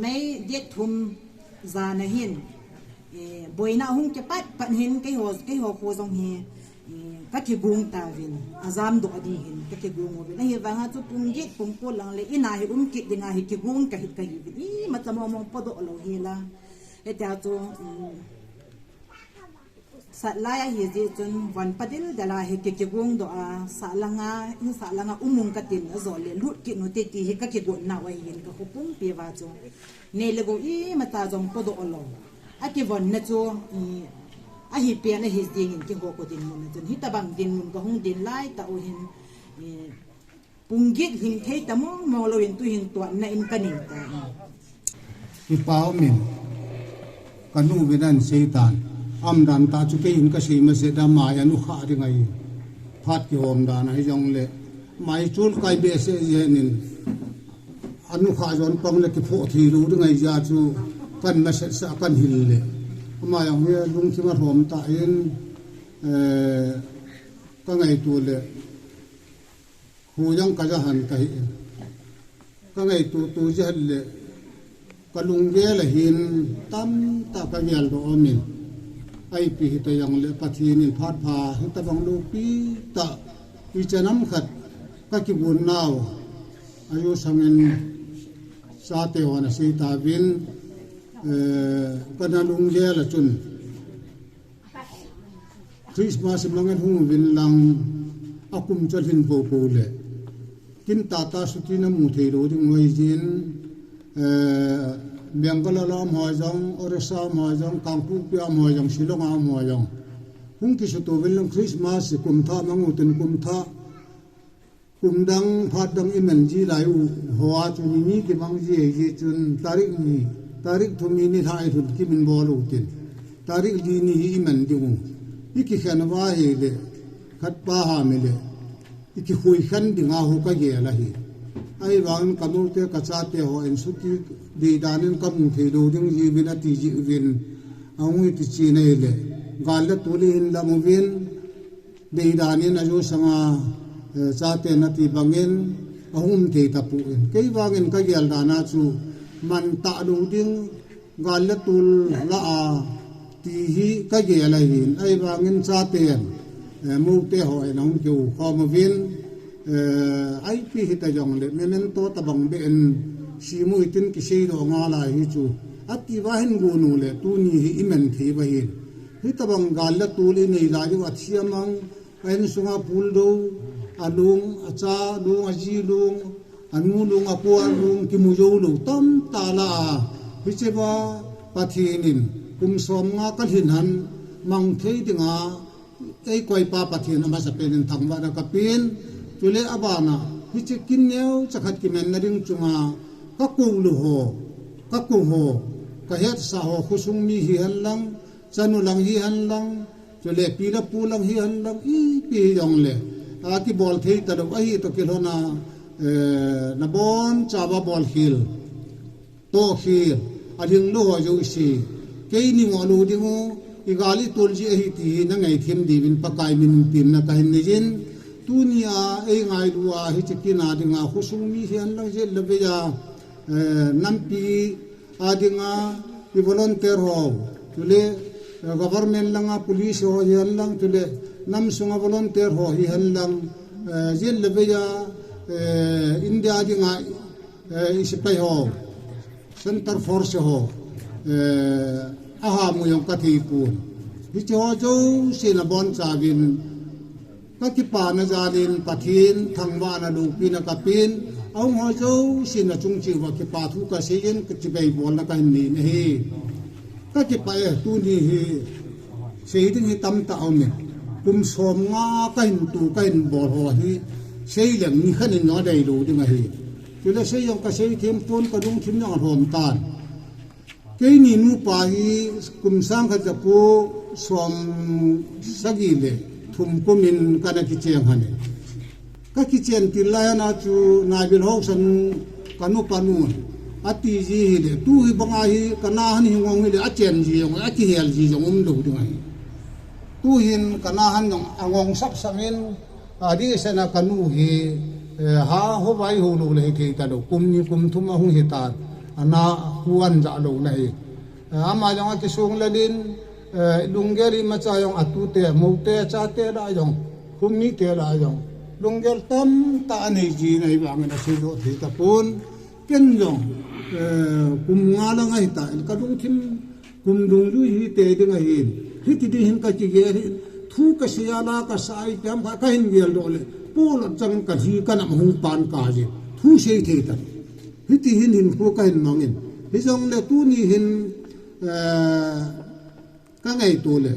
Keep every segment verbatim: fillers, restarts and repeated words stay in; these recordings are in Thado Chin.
May date thum jan ahin, eh, boina hung kipat pat hin keiho, keiho kho jong hi, eh, kakigong tauvin, ajamdoh ding hin kakigong uvin. Ahivanga chu pung get pung ko lang le in a hi um kit dinga hi kigong kahi, kahiuvin. Imacha mong mong podoh lou hi la. Hitia chu, um, Sat lai ahi jeh chun von padel del a hi ki, kigong doh a, sah langa, in sah langa um ung katin, ajole lut kit ute ti hi kakigon nau ahin, ka khopum piuva chu. Nei le gou imacha jong podoh lou. Akivon na chu, i, ahi pen ahi jingin keiho kho dinmun a chun. Hitabang dinmun kahung din lai tah u hin, i, Pung get hing thei ta mong mong louvin tuhin tuanna in kanei tai. Kipa umin, kanu vin ahin seitan. Umdan tah chu keiin kasei masat a ama hi anu kha ding ahi. Phat kihom dan ahi jongle. Ama hi chul kai behseh jengin. Anu kha jon pang le kiphoh thei lou ding ahi jeh chu kahin masat sah kahin hil le. Ama jong hi lungthim alhom tah in, eh, kangaito le. Hu jong kaja han kahi. Kangaito to jeh le, kalunggel a hin tamtah kageldoh umin. Ipi hita jongle Pathen in phat pha hitabang loupi tah. Ichan ham khat kakigon nau. Ajo sangin chate hon asei tauvin, eh, kana lunggel a chun. Christmas mangin hung uvin lang akum chu alhin poupou le. Kin tah tah suti namu thei lou ding u ahi jin, eh, Bangalore a um ho jong, Orissa a um ho jong, Kangpokpi a um ho jong, Shillong a um ho jong. Hung kisuto uvin lang Christmas kum thah mang utin kum thah. Kum dang, phat dang iman ji lai u, hoa chu ni ni kimang ji ahi jeh chun, tarik ni, tarik thum ni nilhah ilhun kimin bol utin, tarik li ni hi iman ding u. Ikikhen uva ahile, khat pa ham ile, ikikhui khen dinga hu kagel ahi. Ahivangin kanu te kachate hon suti deidan in kamu thei lou ding jiuvin ati jiuvin, ahung iti chi nai le, gal le tol ihin lam uvin, Deidan in ajo sanga, eh, chate nati bangin, ahung um thei tapon. Kei vangin kagel dan a chu, man tah lou ding, gal le tol lah a, ti hi kagel ahin. Ahivangin chaten, eh, moute hon ahung kiu khom uvin, eh, ipi hita jongle, memento tabang beh in, simu itin kisei doh ngal ahi chu. Ati uva hin gon u le, tuni hi iman thei uva hin. Hitabang gal le tol inei lai diu a thi a mang, a insunga pul dou, alung, acha lung, aji lung, anu lung, apu lung, kimu jou lou, tamtah lah a. Hiche uva Pathen in, kum som nga kalhin han, mang thei dinga, eikoipa Pathen amasapen in thangvahna kapen, chule abana, hiche kin neocha khat kimanna ding chunga, kakou lou ho, kakou ho, kahetsah ho, khosung mi hihen lang, chanu lang hihen lang, chule pi le pu lang hihen lang, ipi hijongle, akibol thei talou, ahi toh kilhon a, eh, nabonchauva bolkhel, tohkhel, alhinglou ho jouse, kei ni ngoh lou ding u, igal itol ji ahi ti hi nangaithem diuvin Pakai min in temna kahin nei jin, tuni a eingailu a hiche kin a dinga khosung mi hihen lang jeh le vei a, eh, nampi a dinga i volunteer ho, chule, eh, government langa police ho hihen lang, chule nam sunga volunteer ho hihen lang, eh, jeh le vei a, eh, India dinga, eh, i sepai ho, Centre Force ho, eh, ahamu jong kathei pon. Hiche ho jouse nabonchauvin, kakipana jal in Pathen thangvahna loupina kapen, ahung ho jouse nachung cheh uva kipa thu kasei in kachibai bolna kahin nei ahi. Kakipah e, tuni hi sei ding hi tamtah aume. Kum som nga kahin tu kahin bol ho hi, sei leng nikhat in jong adei lou ding ahi. Chule sei jong kasei them pon, kalungthim jong alhom tan. Keini nupa hi kum sang khat ja ko som sagi le thum kum in kana kicheng ahi. Kakichen til lai a chu naibil hausa nu kanu pa nu ati ji hile, tu hi banga hi kana han hi ngong hile, achen ji jong, akihel ji jong umlou ding ahi. Tuhin kana han jong angong sapsap in, adeh sena kanu hi, eh, ha ho vai ho lou le hithei talou, kum ni kum thum ahung hitan. ana hu an ja lo na hi. Eh, ama jong a kisung lalin, eh, lunggel imacha jong atute, moute, achate lah jong, khumite lah jong, lunggel tamtah anei ji na hi vangin asei jo thei tapon. Ken jong, eh, kum nga lang ahi ta, ka lungthim kum dungjui hi te ding ahin. Hiti ding hin ka kigel hin, thu ka sei a la ka sa ai tiam kha ka hin gel doh le, polot chang ka hi ka nam hung pan ka ji. Thu sei thei ta. Hiti hin hin khu ka hin mangin. Hijong le tuni hin, eh, ka ngaito le.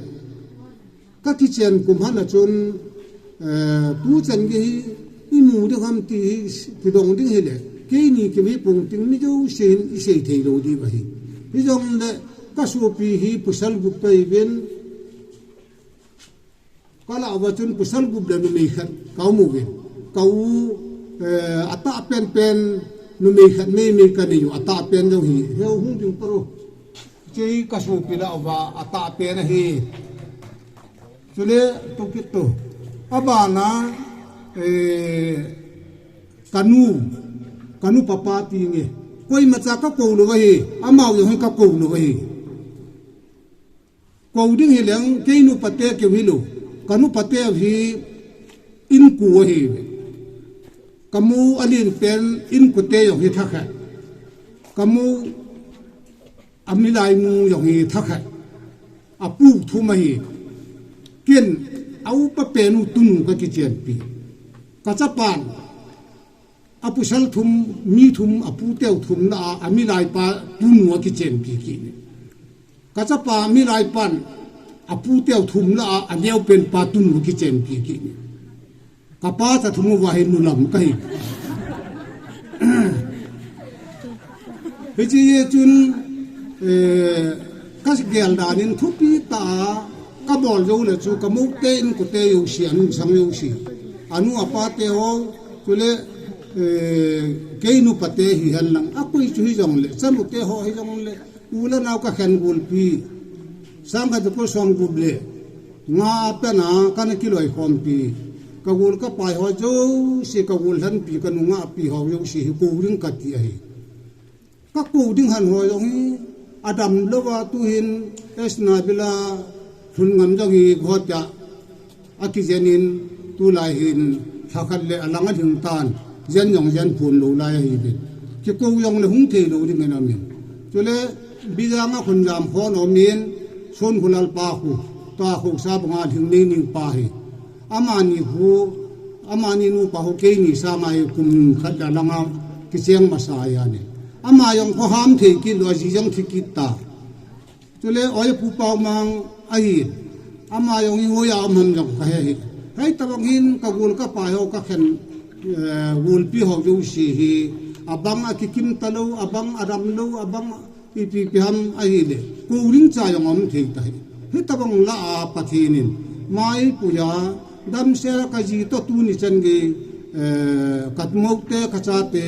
Ka kichen kum hana chun, eh, tu chan gei hi, imu ding ham ti hi, kidong ding hi le. Keini kimi pung ting mi jo sei hin, isei thei lo di ba hi. Hijong le, ka sopi hi, pasal gup pai vin, ka lah uva chun pasal gup le numei khat ka um uvin. Ka u, eh, atah penpen numei khat meimei ka nei u, atah pen jong hi. Heu hung ding paro. Chei ka sopi lah uva atah pen ahi. Chule tu kit tu. Abana, eh, ka nu, ka nu papa ti nge. Koimacha ka kou lou ahi, amau jong hi ka kou lou ahi. Kou ding hileng, kei nupa te keu hilou. Ka nupa te hi inko ahi. Ka mu alen pen inko te jong hi thakhat. Ka mu amilai nu jong hi thakhat. Apu thum ahi. Ken, a upa pen u tunu ka kichenpi. Ka chapan, apasal thum, mi thum, apu teu thum lah a, amilai pa tunu akichenpi kit. Ka chapa milai pan, apu teu thum lah a, aneo pen pa tunu akichenpi kit. Ka pa cha thum uva hin nu lam ka hi. Hiche chun, eh, ka gel dan in thupi tah a, ka bol jou le chu ka mo te inko te jouse, anung sang jouse. Anu apa te ho, chule, eh, kei nupa te hihen lang. Akoi chu hijong le, chanu te ho hijong le. U le nao ka khen gulpi. Sang khat ja ko som gup le nga pen a kana kiloikhompi. Ka gul ka pai ho jouse, ka gul lhenpi, ka nungahpi ho jouse hi kou ding kati ahi. Ka kou ding hen ho jong hi, adam louva tu hin, Esna bila, lhun ngam jong hi, ghotia, akijen in, tulai hin, lhakhat le alang alhing tan, jen jong jen phun lou lai ahi ve. Kikou jong le hung thei lou ding in amin. Chule, Bijang a khun jam khon amin, Sun Khulal pa khu, ta khu sa banga lhing nei ning pa hi. Amani khu, amani nupa khu keini sanga hi kum khat le alang a kicheng masa ahi. Ama jong kho ham thei kit lou, aji jong thi kit ta. Chule oi pu pau mang ahi. Ama jong hi hoiya um ham jong ka he hi. Hei tabang hin ka gul ka pai ho ka khen, eh, gulpi ho jouse hi. Abang akikim ta lou, abang adam lou, abang ipi ipi ham ahi le. Kou ding cha jong um thei ta hi. Hei tabang lah a Pathen in. Mai puya, damsel ka ji to tuni chan gei, eh, ka mo te ka chate.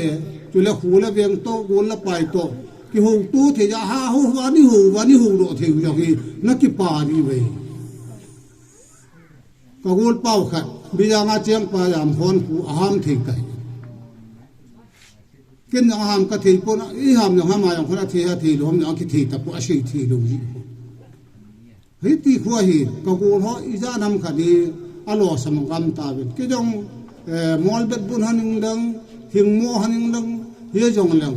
Chule khu le veng to, gul le pai to. Kihouto thei ja ha ho vani ho, vani ho lo thei u jong hi, na kipa ni ve. Ka gol pau khat, Bijang a cheng pa jam khon khu aham thei tai. Ken jong aham ka thei pon, iham jong hama jong khon athei ha thei lou, ham jong kithei tapou asei thei lou ji. Hiti khu ahi, ka gol ho ijat ham khat hi alosam gam tauvin. Kei jong, eh, molbet bun haning lang, hingmo haning lang, hijong lang,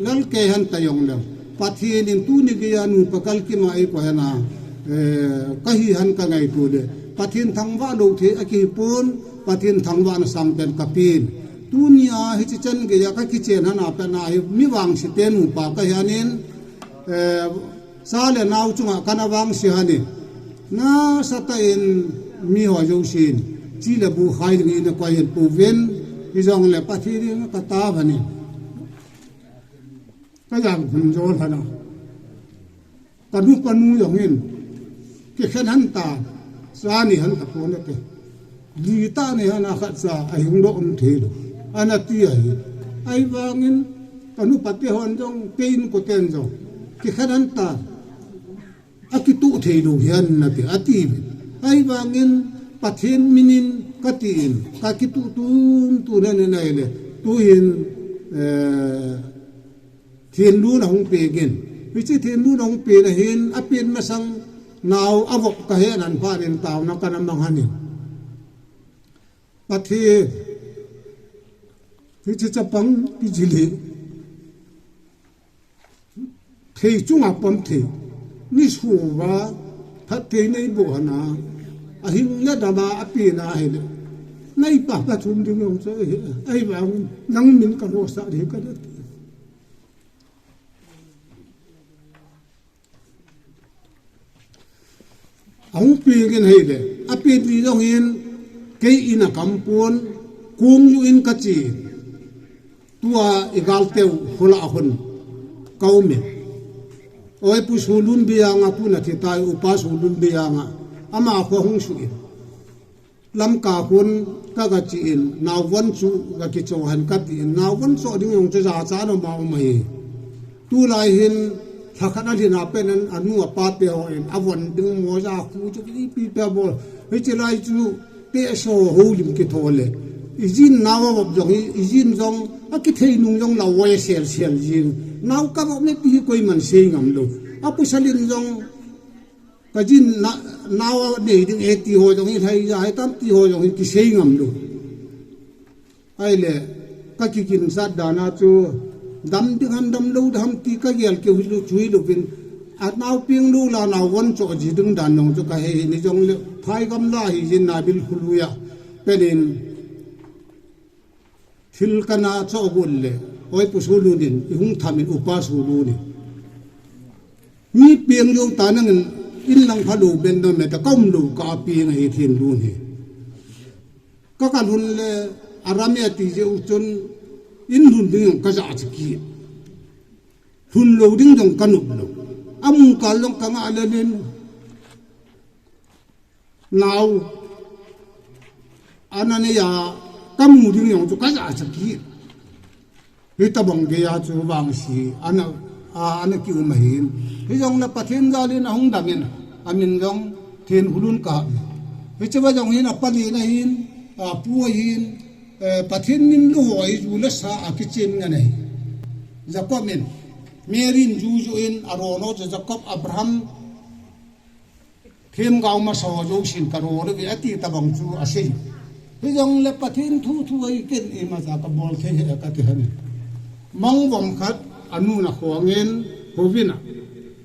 lal kei han ta jong lang. Pathen in tuni geiya nupa kalkima eikoi hena, eh, kahi han ka ngaito le. Pathen thangvah lou thei akihi pon, Pathen thangvahna sangpen kapin. Tunia hiche chan geiya ka kichen hana pena hi mi vangse te nupa kahi hanin, eh, Cha le nao chunga kana vangse hanin. Nasatah in mi ho jousen. Chi le bu khai ding in akoi hen pouvin. Hijong le Pathen in ka tao hanin. Ka jam khun jo hana. Ka nupa nu jong in. Kikhen han ta. Cha ni han ta pon te. Li ta ni hana khat cha ahing doh um thei lou. Ana ti ahi. Ahivangin ka nupa te hon jong, kei inko ten jong. Kikhen han ta. Akituh thei lou hi ana ti, ati. Ahivangin Pathen minin kati in. Ka kituh tun tun ahi nai le. Tuhin, eh, Thenlun ahung pengin. Hiche thenlun ahung pen ahin, apen masang nau avop kahe nan pha nin tauna kana mang hanin. Pathen, hiche chapang kijili. Thei chunga pom thei. Ni suva, phatthei nei bohna. Ahing le dama apena hile. Nei pa pathum ding jong chu ahi, ahivang nang min ka losah ding ka ding. Ahung pengin ahile, apen ni jong hin, kei in a kam pon, kong ju in kache. Tua i galteu khula a khun ka um in. Oi Pu Sulun Bianga, pu na thi tai, Upa Sulun Bianga, ama kho hung su in. Lamka khun ka ga che in, nau von chu ga kicho hen ka ti in, nau von cho ding jong chu jacha no ma um ahi. Tulai hin, lhakhat a lhin a pen in, anu apa te ho in, avon ding mo ja khu chu ipi pe bol. Hiche lai chu, te so ho lim kitho le. Ijin nau avop jong hi, ijin jong, akithei nung jong lau voi sel sel jing. Nau ka vop ne ti hi koiman sei ngam lou. Apu salin jong, Ka jin na, nau a nei ding e ti ho jong hi lhai ja, hai tam ti ho jong hi kisei ngam lou. Ahile, ka kikin sat dan a chu, dam ding ham dam lou ham ti ka gel keu hilou chu hilouvin, a nau peng lou la nau von cho ji ding dan jong chu ka he hi ni jong le, phai gam la hi jin na bil khului a, penin, Thil kana cho got le, oi Pu Sulun in, i hung tham in Upa Sulun in. Mi peng jou ta nangin, in lang pha lou ben dam me ta ka um lou ka peng ahi Thenlun hi. Ka ka lhun le, a ram e ti jeh u chun, in lhun ding jong ka ja chi ki. Lhun lou ding jong ka nop lou. A mu kal jong ka ngah le nin. Nau, ana nei a, ka mu ding jong chu ka ja cha ki. Hitabang gei a chu vangse, ana, a, ana ki um ahin. Hijong le Pathen jal in ahung dam in, amin jong Thenhulun ka. Hiche va jong hin apa le na hin, a, pu ahin, eh, Pathen min lu ho ahi ju le sa a kichem ngan ahi. Jacob in, Mary in ju ju in, a ro no chu Jacob Abraham, Themgao masa ho jousen ka ro lou ve ati tabang chu asei. Hijong le Pathen thu thu ahi ken imacha ka bol thei he ka ti hon. Mangvom khat anu na khong in hovin a.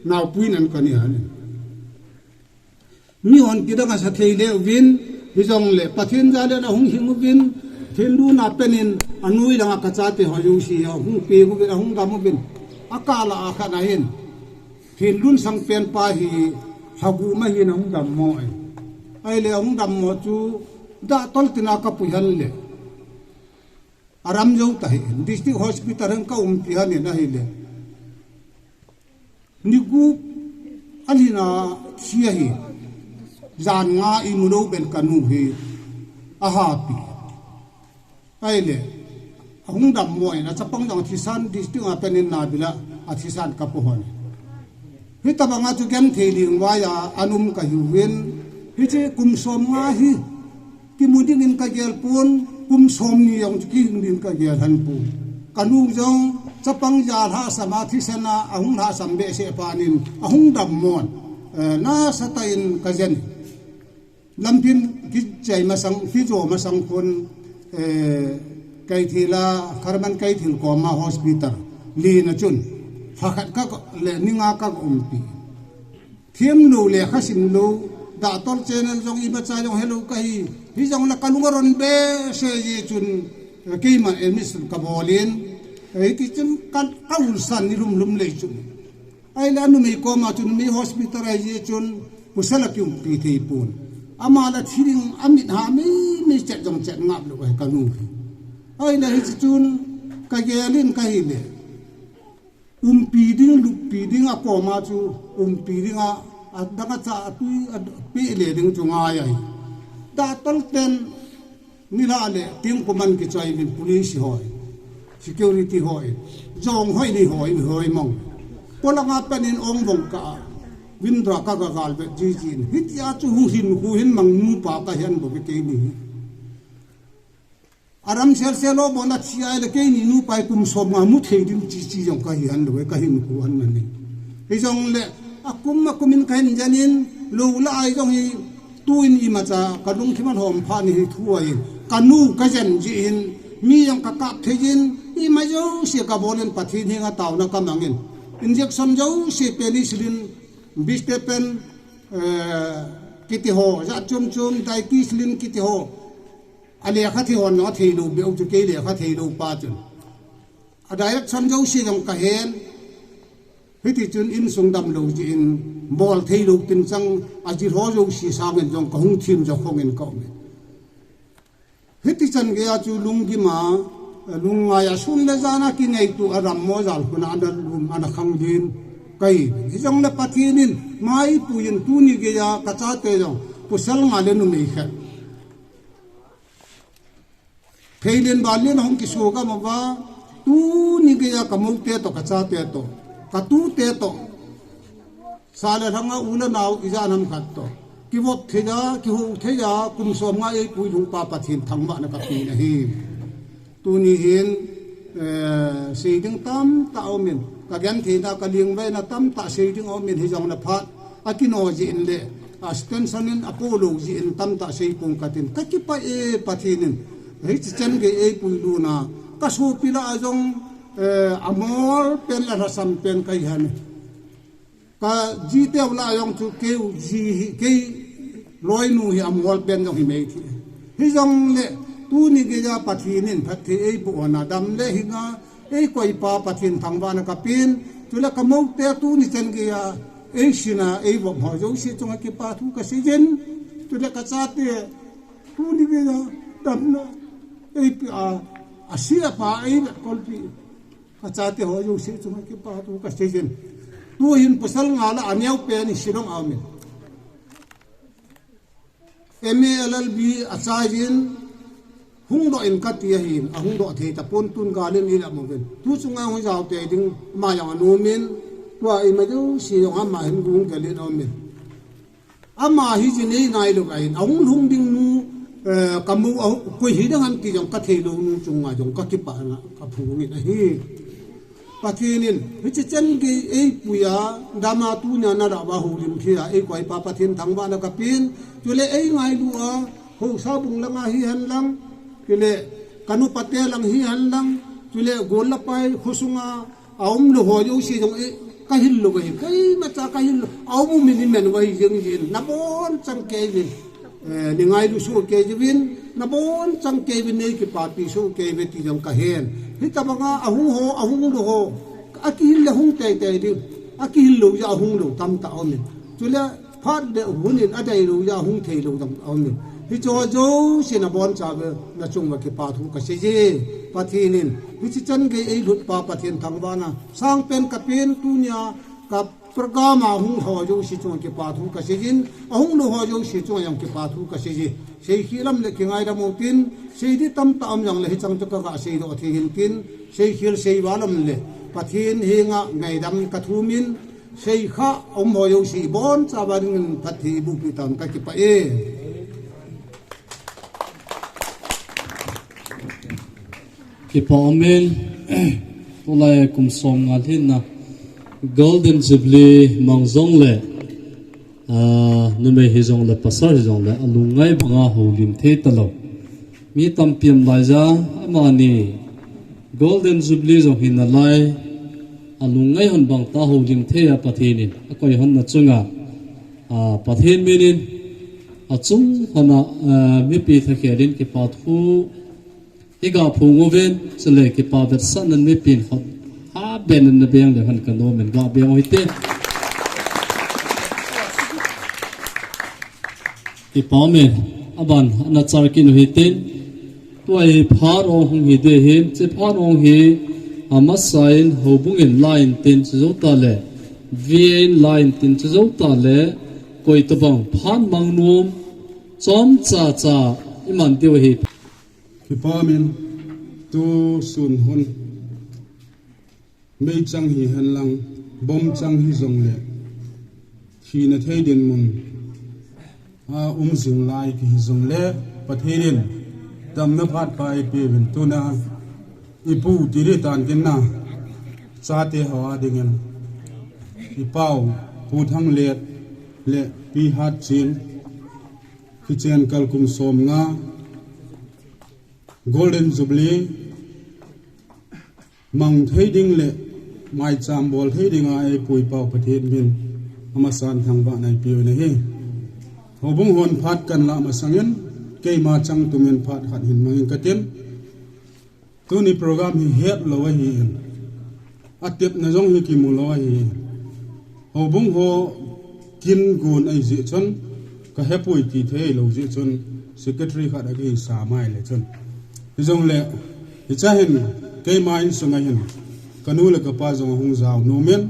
Naopui nan ka ni hon. Mi hon kidang a sa thei le uvin, hijong le Pathen jal in ahung hing uvin, Thenlun a pen in anoi langa ka chate ho jouse ahung peng uvin, ahung dam uvin. Akal a khat ahin. Thenlun sang pen pa hi lhagu ma hin ahung dam mo e. Ahile ahung dam mo chu dahtol tina ka pui hon le. A ram jou ta hi, District Hospital hin ka umpi hon in ahile. Ni gup a lhin a thi ahi. Jan nga imu lou ben ka nu hi. A hapi. Ahile, ahung dam mo in, a chapang jong thisan District a pen in na bila, a thisan ka pu hon. Hitabang a chu genthei ling vai a, an um ka hiuvin, hiche kum som nga hi, kimu ding in ka gel pon, kum som ni jong chu kihing ding ka gel hon pon. Ka nu jong, chapang ja lhasam a thisan a, ahung lhasam behseh phat in, ahung dam mo in, eh, nasa tah in ka jen. Lamphin kichai masang, kijo masang khun, eh, Keithel a, Kharman Keithel koma hospital, lin a chun, lha khat ka ko, le ni nga ka ko umpi. Thiem lou le kha sim lou, dahtol channel jong imacha jong helou ka hi, hijong le ka lung aron behseh jeh chun, eh, keima admission ka bol in, eh, hiti chun ka, ka ulsan ni lum lum le chun. Ahile anumei koma chun numei hospital ahi jeh chun pasal a kiumpi thei pon. Ama la thi ding a mit ha mei mei chet jong chet ngap lou ahi ka nu hi. Ahile hiche chun ka gel in ka hile. Umpi ding, luppi ding a koma chu umpi ding a, adang a cha a tui a peh le ding chu ngai ahi. Dahtol ten Nilhah le, tingkum an kichoi uvin police hoi, security hoi, jong hoi ni hoi, hoi mong. Polanga pen in ong vong ka, window ka ga gal vet jiji in. Hitia chu huhhing, huhhing mang nu pa ka hian bou ve keini hi. Aram sel sel lo bona chi ai le keini nupa hi kum som nga mu thei ding chi chi jong kahi han lo, kahin ku han na ni. Hijongle akum akum in kahin jan in, lo la ai jong hi tuin imacha kalungthim a lhom pha ni hi thu ai. Kanu kajen ji in, mi jong kakap thei jin, ima jouse kabol in Pathen henga taona kamang in. Injection jouse, penicillin, bistapen, eh, kiti ho, jat chom chom, diclofenac kiti ho. Alekha thei hon jong athei lou beh u chu, kei lekha thei lou pa chun. A direction jouse jong kahen. Hiti chun insung damlou jeh in bol thei lou tin chang, ajil ho jouse sangin jong kahung thim jo khong in kaum e. Hiti chan geiya chu lunggim a, lungngai a, sun le jan a kingaito a, ram mo jal khun a ana lum ana khang din kahi. Hijongle Pathen in maipui in tuni geiya kachate jong pasal nga le numei khat Pheilen banlen ahung kiso gam uva, tuni geiya kamoute toh, kachate toh, katute toh, sa le lhanga u le nao ijat ham khat toh kivop thei a, kihou thei a, kum som nga eipui lhung pa Pathen thangvahna kapeh ahi. Tuni hin, eh, sei ding tamtah aumin, kagentheina, kalingvaina tamtah sei ding aumin, hijongle phat akino jeh in le, a stenson in apo lou jeh in tamtah sei pong katin, kakipah e Pathen in. Hichi chan gei eipui lhun a, kasopi lah a jong, eh, amol pen le lhasam pen kahi ham. Kajiteu lah a jong chu kei u ji hi, kei loinu hi amol pen jong hi mei thi. Hijongle tuni geiya Pathen in phatthei eiboh a, dam le hinga eikoi pa Pathen thangvahna kapen. Chule kamoute tuni chan geiya eisina eivop ho jouse chunga kipa thu kasei jin. Chule kachate tuni geiya damna eipeh a, ase apa eina kolpi kachate ho jouse chunga kipa thu kasei jin. Tuhin pasal nga lah a aneo pen hi Shillong a aumin, M A L L B achai jin, hung doh in kati ahin, ahung doh thei tapon, tun gal in eilhah uvin. Tu chunga hung jao tei ding, ama jong anom in, tua ima jouse jong ama hin gung gel in aumin. Ama hi jin eingailou ahin, ahung lhung ding nu, eh, kamu, ahu-, koi hi ding ham ti jong kathei lou nu chunga jong kakipah na, kaphung in ahi. Pathen in hichi chan gei eipui a, dam a tunia nalah uva houlim thei a eikoi pa Pathen thangvahna kapen. Chule eingailu a, haosa bung langa hihen lang, chule kanu pate lang hihen lang, chule gol le pai khosunga aum lou ho jouse jong e, kahil lou ahi, keimacha kahil lou, aum umin imen uva hi jeng jin, nabonchang kei uvin. Eh, neingailu soh kei uvin, nabonchang kei uvin, neikipapi soh kei uve ti jong kahen. Hitabanga ahung ho, ahung lou ho, akihil le hung teitei ding, akihil lou jeh a ahung lou tamtah aumin. Chule phat le hun in adei lou jeh a hung thei lou jong aumin. Hicheho jouse nabonchauva nachung uva kipa thu kasei e. Pathen in hichi chan gei eilhut pa Pathen thangvahna sangpen kapen, tunia ka program a hung ho jouse chunga kipa thu kasei jin, ahung lou ho jouse chunga jong kipa thu kasei e. Seikhel lam le kingaidam utin, sei ding tamtah um jongle hichang chu kaga seidoh thei hintin, seikhel seival lam le Pathen henga ngaidam kathum in, seikha um ho jouse ibonchauva dingin phatthei eibohpi tauvin, kakipah e. Kipa umin, tulai kum som nga lhinna Golden Jubilee mang jongle, ah, numei hijongle pasal hijongle alungngai banga houlim thei talou mi tampi um laija, amani Golden Jubilee jong hinalai, alungngai hon bang tah houlim thei a Pathen in akoi hon na chunga, ah, Pathen min in achung hon a, ah, mipi thakhel in kipa thu iga phong uvin, chule kipa vetsahnan mipin hon ha ben in nabeng le hon kanomin gabeng u hite. Kipa umin, aban ana char kit u hitin, tua hi phat ong hung hi ding ahin, hiche phat ong hi amasa in houbung in la intin chujou tah le, V A in la intin chujou tah le, koi tobang phat mang nom chomcha cha iman diu ahi. Kipa umin, tu sun hun meichang hihen lang, bomchang hijongle, thina thei dinmun a um jing lai kihi jongle, Pathen in Damna phat pa ipi vin tuna ipu tiri tan kin na chate hawa dingin ipau Pu Thanglet le Pi Hatchin kichen kal kum som nga Golden Jubilee mang thei ding le maicham bol thei dinga eipui pau Pathen min amasan thangvahna ipiu na hi. Houbung hon phat kan la masangin keima chang tumin phat khat hin mangin katin. Tuni program hi het lo ahi in. Atepna jong hi kimu lo ahi. Houbung ho kin gun ahi jeh chun ka hepui ti thei lo jeh chun secretary khat a kisa mai le chun. Hijongle hicha hin keima insunga hin kanu le kapa jong ahung jao nomin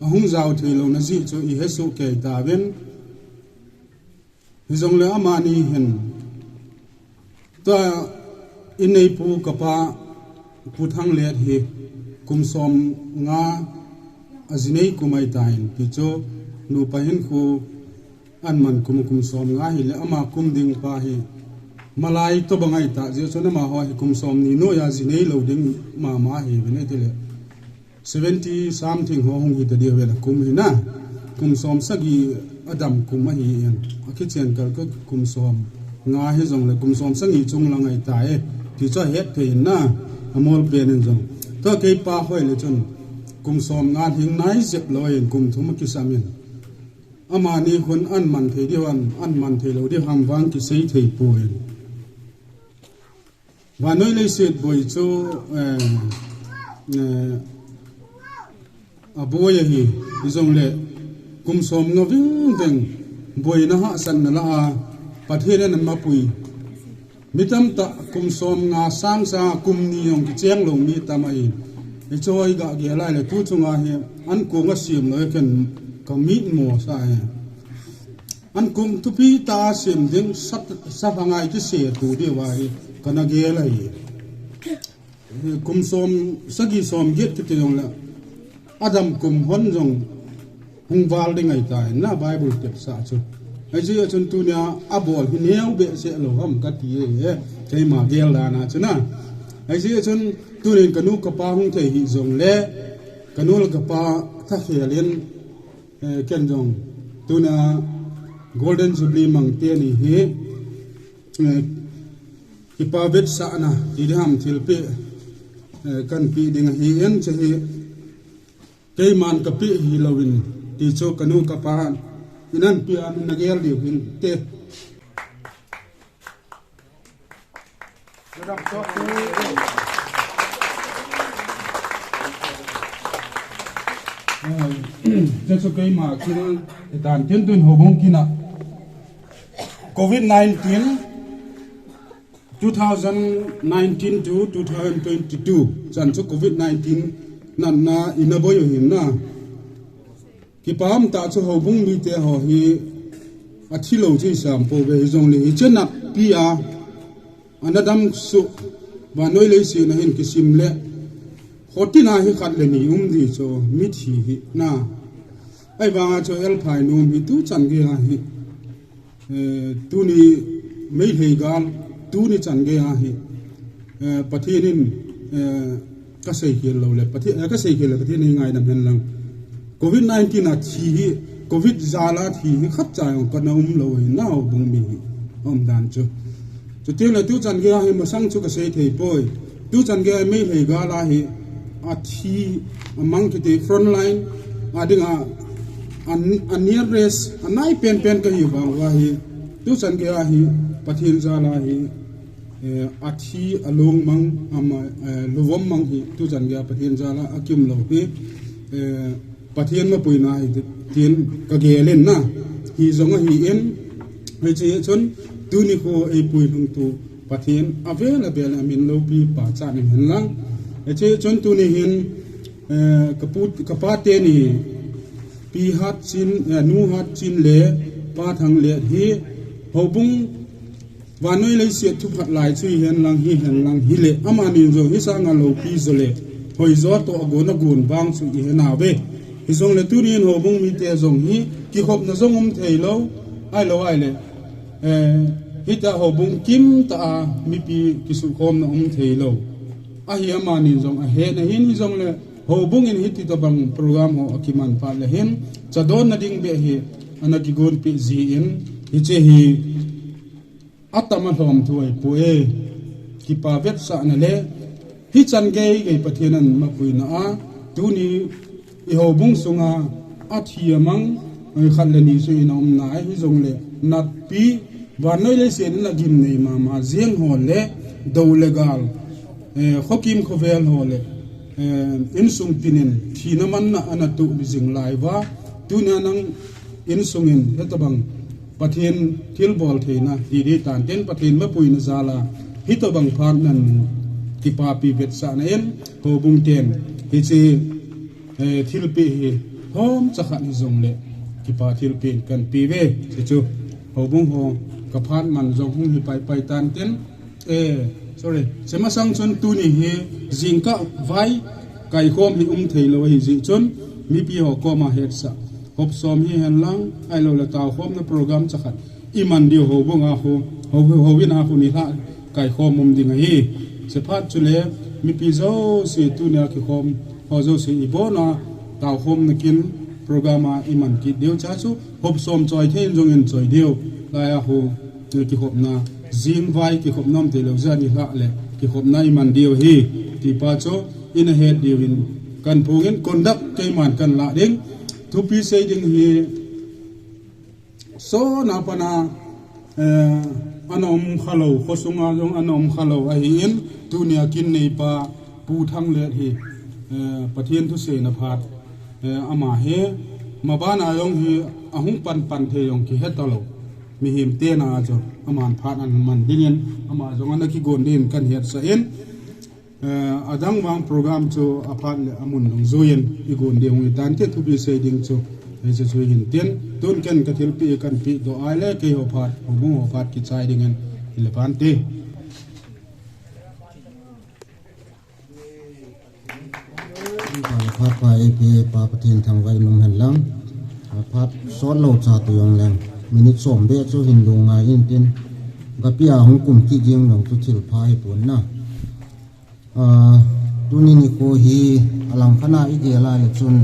ahung jao thei lo na jeh chu ihesoh kei tauvin. Hijongle amani hin tua ineipu kapa Pu Thanglet hi kum som nga ajinei kum ahi tan ti chu nupa hin khu an man kum kum som nga hi le ama kum ding pa hi malai to bang ahi ta jeh chun amaho hi kum som ni noiya jinei lo ding mama hi vin tile seventy something ho hung hi ta diu vela kum hi na. Kum som sagi adam kum ahi in. Akichen kal ka kum som nga hijongle kum som sagi chung lang ahi ta e. Ti chu ahet thei in na. Amol pen in jong. Tua kei pa hoi le chun kum som nga hing nai jep lo in kum thum akisam in. Amani hun an man thei diu an, an man thei lo diu ham vang kisei thei poi. Vannoi leiset boi chu, eh, eh, aboi ahi, hijongle kum som nga ving veng boina hahsatna lah a Pathen in amapui. Mi tamtah kum som nga sang sang a kum ni jong kicheng lo mi tam ahi. Hichu iga gel lai le tu chunga hi an kong asem lo ken ka mit mo sa e. An kong thupi ta sem ding sat, sa hangai kise tu diu ahi kana gel ahi. Kum som sagi som get kiti jong le adam kum hon jong hung val ding ahi ta na Bible tepsa chu. Ahi jeh chun tunia abol hi neo behseh lo ham kati e. Keima gel dan a chu na. Ahi jeh chun tunin kanu kapa hung thei hi jongle kanu le kapa thakhel in, eh, ken jong tuna Golden Jubilee mang teni hi, eh, kipa vetsahna ti ding ham thilpeh, eh, kan pe ding ahi in che hi keiman ka pe hi loin ti chu kanu kapa in an pe a na gel diu hin te. Jesu keima kin etan tin tun hobung kina covid nineteen, two thousand nineteen to two thousand twenty-two chan chu covid nineteen natna ina boi u hin na. Kipam ta chu hobung mite ho hi athi lo chi sam po ve hi jong le hi chenat pi a ana dam su vannoi leiset a hin kisim le hotina hi khat le ni um di chu mithi hi na. Ahivanga chu elphai nom hi tu chan gei a hi. Eh, tuni Meitei gal, tuni chan gei a hi, eh, Pathen in, eh, ka seikhel lou le, Pathen, eh, ka seikhel le, Pathen in ngaidam hen lang. Covid nineteen a thi hi, covid jal a thi hi, khat cha jong kana um lou hi, na hobung mi hi, um dan chu. Chuteng le tu chan gei a hi, masang chu ka sei thei poi. Tu chan gei a Meitei gal a hi, athi, amang kiti front line a dinga, a, a nearest, anai penpen ka hi vang uva hi, tu chan gei a hi, Pathen jal a hi, eh, athi alung mang, ama, eh, luvom mang hi, tu chan gei a Pathen jal a akim lou hi, eh, Pathen mapuina hi tin ka gel in na. Hi jong ahi in, hiche chun tuni khu eipui lhung tu Pathen avel avel a min loupi pachat in hen lang. Hiche chun tuni hin, eh, ka pu, ka pa teni Pi Hatchin, eh, Nu Hatchin le Pa Thanglet hi hobung vannoi leiset thuphat lai chu hi hen lang, hi hen lang, hi le amani jong hi sanga loupi jo le hoijo toh agon agon vang chu hi hen a ve. Hi jong le tunin hobung mite jong hi kikhopna jong um thei lou, ahilou ahile, eh, Hitia houbung kimtah a mipi kisukhomna um theilou ahi, amani jong ahet ahin, hijongle houbung in hiti tobang program ho akiman phat le hin, chadonna ding beh hi ana kigonpeh jin, hiche hi atam alhom thu ahipoi. Kipa vetsahna le hichan geigei Pathen in amapuina a tuni ihoubung sunga athi amang khat le ni chu ina umna ahi, hijongle natpi vannoi leiset in agimnei mama jeng ho le dou le gal, eh, khokim khovel ho le, eh, insung tin in thina manna ana tuh jing lai uva, tunia nang insung in hitobang Pathen thilbol theina ti ding tan tin, Pathen mapuina jal a hitobang phat namu kipapi vetsahna in houbung ten hiche, eh, thilpeh hi lhomcha khat hijongle kipa thilpeh kahin pe uve. Hichu houbung ho kaphat man jong hung hi paipai tan tin, eh, sorry, hiche masang chun tuni hi jingkah vai kaikhom hi um theilou ahi jeh chun mipi ho koma hetsah hop som hihen lang, ahilou le taokhomna program chakhat iman diu houbung a khu, hou, houin a khu nilhah kaikhom um ding ahi. Hiche phat chule mipi jouse tunia kikhom ho jouse ibon a taokhomna kin program a iman kit diu, hiche chu hop som choi thei in jong in choi diu. Lai a khu kikhopna, jing vai kikhopna um theilou jeh a nilhah le kikhopna iman diu ahi, tipa chu ina het diuvin kahin phong in, conduct keiman kahin lah ding. Thupi sei ding hi sona pana, eh, ana um khalou, khosunga jong ana um khalou ahin, tunia kin neipa Pu Thanglet hi, eh, Pathen thuseina phat, eh, ama hi mabana jong hi ahung panpan thei jong kihe talou. Mihem tena chu aman phat ana man dingin, ama jong ana kigon dingin kahin hetsah in, eh, adang vang program chu aphat le amun dungjuiyin igon ding hung hitan tin, thupi sei ding chu hiche chu hin tin, tun ken kathilpeh kahin pehdoh a ahile keiho phat, houbung ho phat kichai dingin hile pante. Phat pha eipeh pa Pathen thangvah in um hen lang. Phat sotlou cha tu jong leng, minute som beh chu hin lhung ngai in tin, gapia hung kum kit jeng jong chu thilpha hipon na. Ah, tuni nikho hi alangkhat a igel a le chun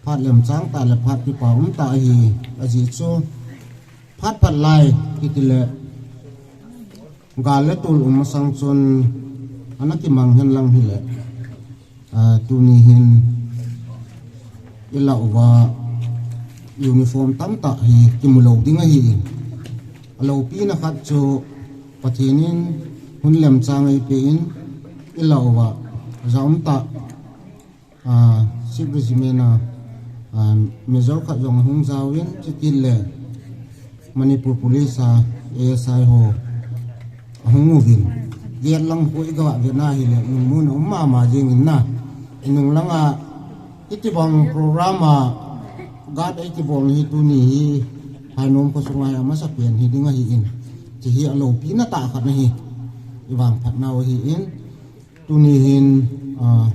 phat lemchang tah le phat kipa um tah ahi, ajeh chu phat phat lai kiti le gal le tol um masang chun ana kimang hen lang hile, ah, tuni hin ilah uva uniform tamtah hi kimu lou ding ahi. Aloupina khat chu Pathen in hun lemchang eipeh in ilah uva jaum tah, ah, Sixth Regiment a, ah, Major khat jong ahung jaovin, chukit le Manipur Police a A S I ho ahung uvin. Gate lang khu igavah vena hile lungmon a um mama jengin na. Inung langa hitibang program a guard eikibol hi tuni hi Phainom khosunga hi amasapen hiding ahin, hiche hi aloupina tah khat ahi. Ivangphat nau ahin, tuni hin, ah,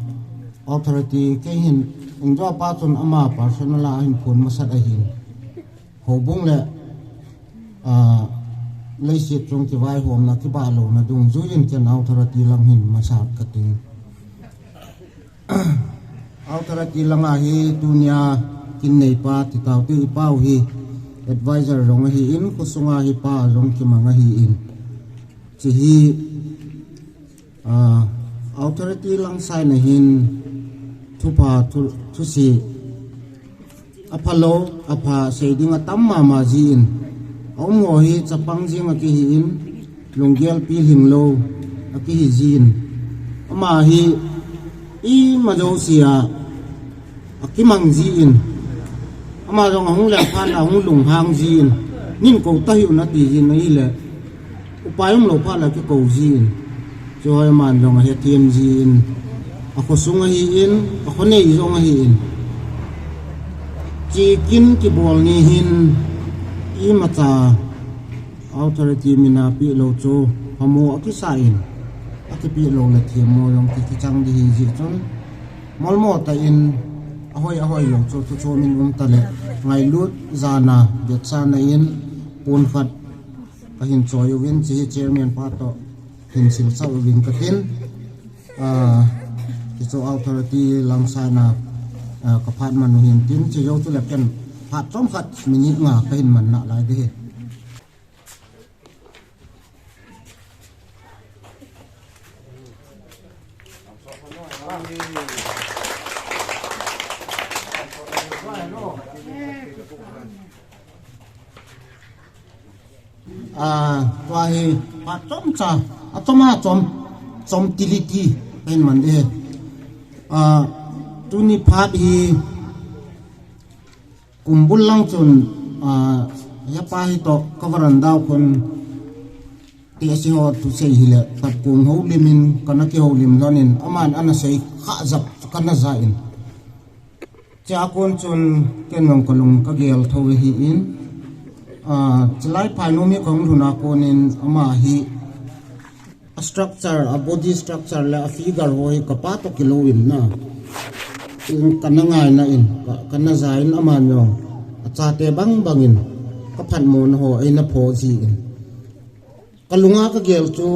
authority kei hin, Injo pa chun ama personal a hin phon masat ahin, houbung le, ah, leiset chung kivaihomna kibahlouna dungjuiyin ken authority lang hin masat kating. Authority langa hi tunia kin neipa ti taote ipau hi advisor jong ahin, khosunga hi pa jong kimang ahin, hiche hi, ah, authority lang side a hin thupha, thu, thusei aphalou, apha sei ding atam mama jin, aum ho hi chapang jeng akihin, lunggel pilhing lou akihi jin, ama hi ima jousea akimang jin, ama jong ahung leng phat le ahung lunghang jin, nin kou tahih un ati jin ahile, upai umlou phat le akikou jin. Chuhoi aman jong ahethem jin, akhosung ahin, akhonei jong ahin. Hiche kin kibol ni hin imacha authority mina pehlou chu phamo akisa in, akipeh lou le themmo jong kikichang ding ahi jeh chun, molmo tah in ahoi ahoilou chu thuchom in um tale, ngailut jana vetsahna in pon khat Kahin choi uvin, hiche hi chairman pa toh hin silsah uvin katin. Ah, hiche authority lamsang a, ah, kaphat man u hintin, hiche jou chule ken phat chomkhat minute nga kahin man nalai ding ahi. Ah, tua hi phat chomcha, achom a chom, chom tili ti kahin man ding ahi. Ah, tuni phat hi kumbul lang chun, ah, hepa hi toh ka veranda khun tehse ho thusei hile, khat kong houlim in, kana kihoulim lhon in, aman ana sei kha jep kana ja in. Chua kon chun ken jong kalung kagel tho ahin, ah, chulai phai nom hi kahung lhun a kon in ama hi a structure, a body structure le a figure ho hi kapa toh kilou in na. In kana ngaina in, ka, kana ja in aman jong achate bang bang in kaphatmo na ho eina pho ji in. Kalunga kagel chu,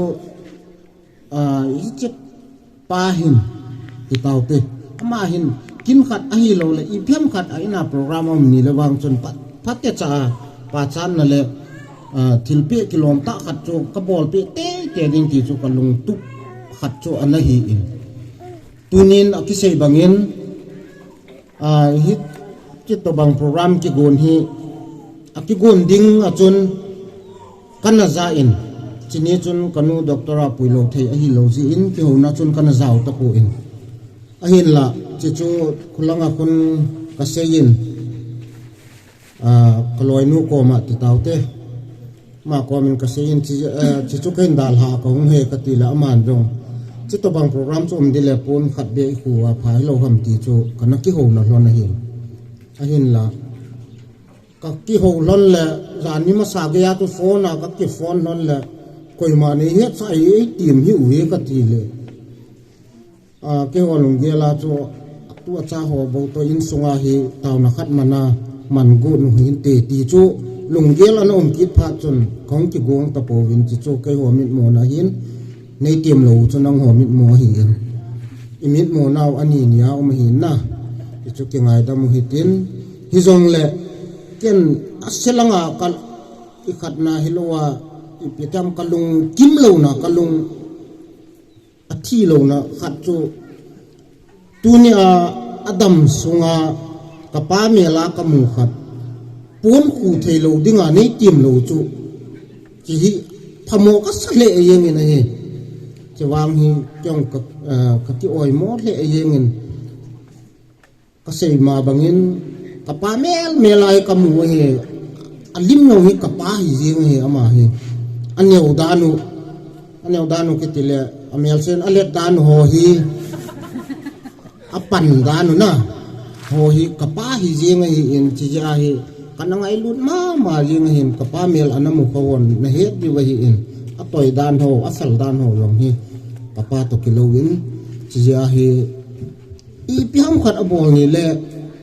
ah, hiche pa hin, ti taute. Ama hin, kin khat ahilou le, ipi ham khat a ina program um ni le vang chun phat, phat techa a, pachatna le, ah, thilpeh kilom tah khat chu, kabolpeh teitei ding ti chu kalungtup khat chu ana hi in. Tunin akisei bangin, ah, hiche tobang program kigon hi, akigon ding a chun kana ja in, chuni chun kanu doctor a puilou thei ahilou jeh in, kihouna chun kana jao tapon. Ahinla, hiche chu khulanga khun kasei in, ah, kaloinu koma ti taute. Ama komin kasei in, hiche, ah, hiche chu kahin dalha kahung e kati le aman jong, hiche tobang program chu um ding le pon khat beh khu a pha hilou ham ti chu kana kihouna lhon ahin. Ahinla, kakihou lhon le, jani masa geiya chu phone a kakiphone lhon le, koima neihet sah e, eitim hih uve kati le. Ah, keiho lunggel a chu, atu acha ho bou toh insunga hi taona khat mana man got u hinte ti chu lunggel ana um kit phat chun kahung kigong tapouvin, hiche chu keiho mitmona hin, neitim lou chu nangho mitmo ahin. Imitmo nau ani nia um ahin na. Hichu kingaidam u hitin. Hijongle ken ase langa ka, ikhatna hilou a, ipi tam kalung kimlouna, kalung athi louna khat chu, tunia adam sunga kapa mel a kamu khat, pon khu theilou dinga neitim lou chu, hiche hi phamo kasa lheh jengin ahi. Hiche vang hi kei jong ka, ah, kaki oimo lheh jengin. Kasei ma bangin, kapa mel mel a hi kamu ahi, alim jong hi kapa hi jeng ahi ama hi. Aneo dan u, aneo dan u kiti le, amel sen alet dan ho hi, apan dan u na, ho hi kapa hi jeng ahin, hiche jeh a hi, kana ngailut mama jeng ahin, kapa mel ana mu kha hon, nahet diu ahin, atoi dan ho, asal dan ho jong hi, kapa toh kilouvin, hiche jeh a hi, ipi ham khat abol ni le,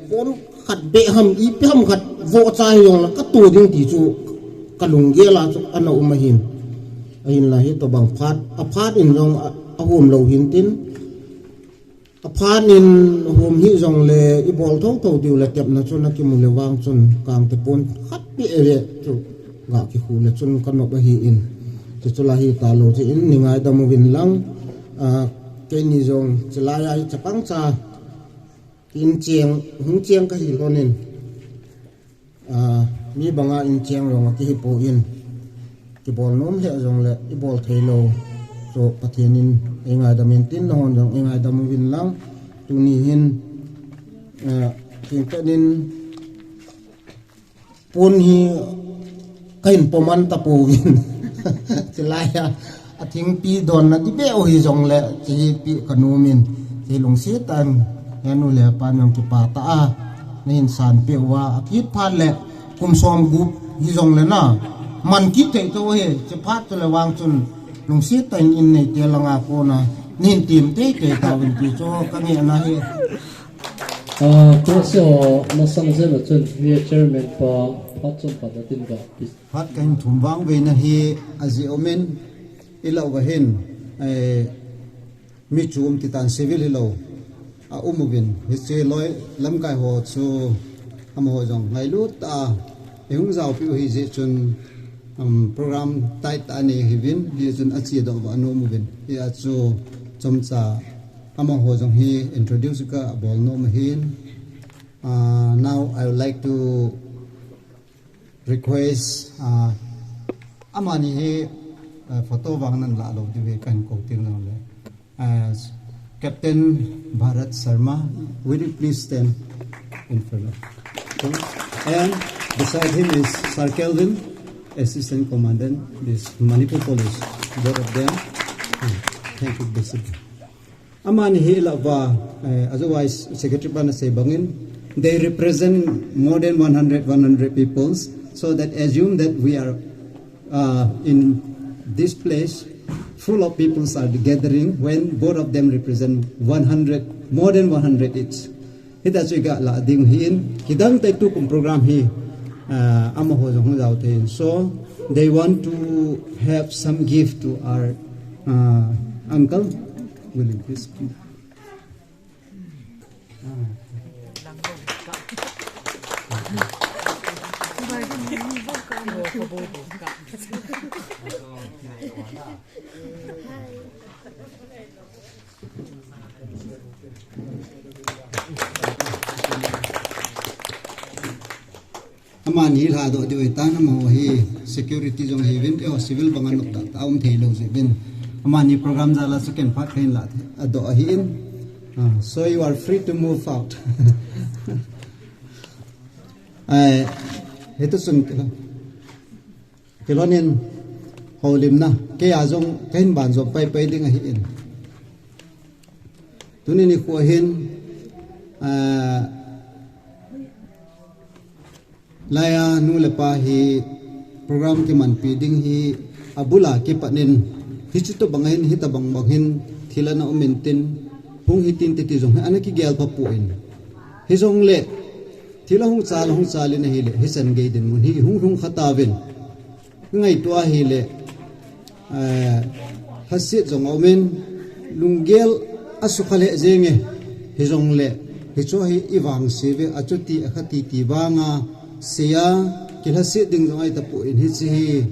pon khat beh ham, ipi ham khat vohcha hijongle kato ding ti chu kalunggel a chu ana um ahin. Ahinla hitobang phat, aphat in jong a, ahom lou hintin. Aphat in hom hijongle ibol thotho diu le tepna chun akimu le vang chun kangte pon khat beh e chu ga kikhu le chun kanop ahin. Hichu la hitalou jeh in neingaidam uvin lang, ah, keini jong chulai a hi chapang cha incheng, hung cheng kahi lhonin, ah, mi banga incheng jong akihi pon, kibol nom lheh jongle ibol theilou chu Pathen in eingaidam in tin, nahon jong eingaidam uvin lang, tuni hin, ah, thingkhat in pon hi kahin poman tapouvin. Chulai a, athingpi donna dibeh u hijongle, hiche hi peh kanom in, hiche lungset tah in, henu le hepa nang kipah tah a neihin sanpeh uva, akit phat le kum somgup hijongle na, man kit thei tou ahi, hiche phat chule vang chun lungset tah in in neite langa kona neihin tem teitei tauvin ti chu kangehna ahi. Ah, tua se ho masang jep a chun, hi chairman pa, phat chom phat a tin ka. Phat kahin thum vang veina hi ajeh umin, ilah uva hin, eh, mi chom titan civil hilou, aum uvin, hiche loi lamkai ho chu amaho jong ngailut a, eihung jaopi u hijeh chun, um, program tight a nei hiuvin, hijeh chun achedoh uva anom uvin. Hia chu chomcha amaho jong hi introduce kabol nom ahin. Uh, now I would like to request, uh, amani hi, uh, photo vang nan la lou diu ve kahin kou ting nau le. Uh, Captain Bharat Sharma, will you please stand in front of? And beside him is Sir Kelvin, Assistant Commandant, this Manipur Police, both of them. Hmm. Thank you, Bishop. Amani hi ilah uva, eh, otherwise Secretary pa na sei bangin, they represent more than one hundred, one hundred peoples, so that assume that we are, uh, in this place, full of peoples are gathering when both of them represent one hundred, more than one hundred each. Hita chu iga la ding hin, kidang te tukum program hi, ah, amaho jong hung jao thei in. So, they want to have some gift to our, uh, uncle. Will you please come? Amani lhadoh diu ahitan, amaho hi security jong hiuvin, eiho civil banga nop tah tah a um thei lou jeh uvin. Amani program jal a chu ken phat kahin la thei, adoh ahin. Ah, so you are free to move out. Ai, hita chun kila. Kilhonin houlimna, kei a jong kahin banjom pai pai ding ahin. Tuni nikho hin, ah, laiya nu le pa hi program kimanpi ding hi abul a kipat in, hiche tobang hin, hitobang bang hin, thil ana um intin, hung hitin titi jong hi ana kigel pha poi. Hijongle, thil ahung chal, ahung chal in ahile, hichan gei dinmun hi hung lhung kha tauvin. Ngaito ahile, eh, lhaset jong aumin, lunggel asukha lheh jenge, hijongle, hicho hi ivangse uve, achuti akhati ti vanga, seija, kilhaset ding jong ahi tapon, hiche hi,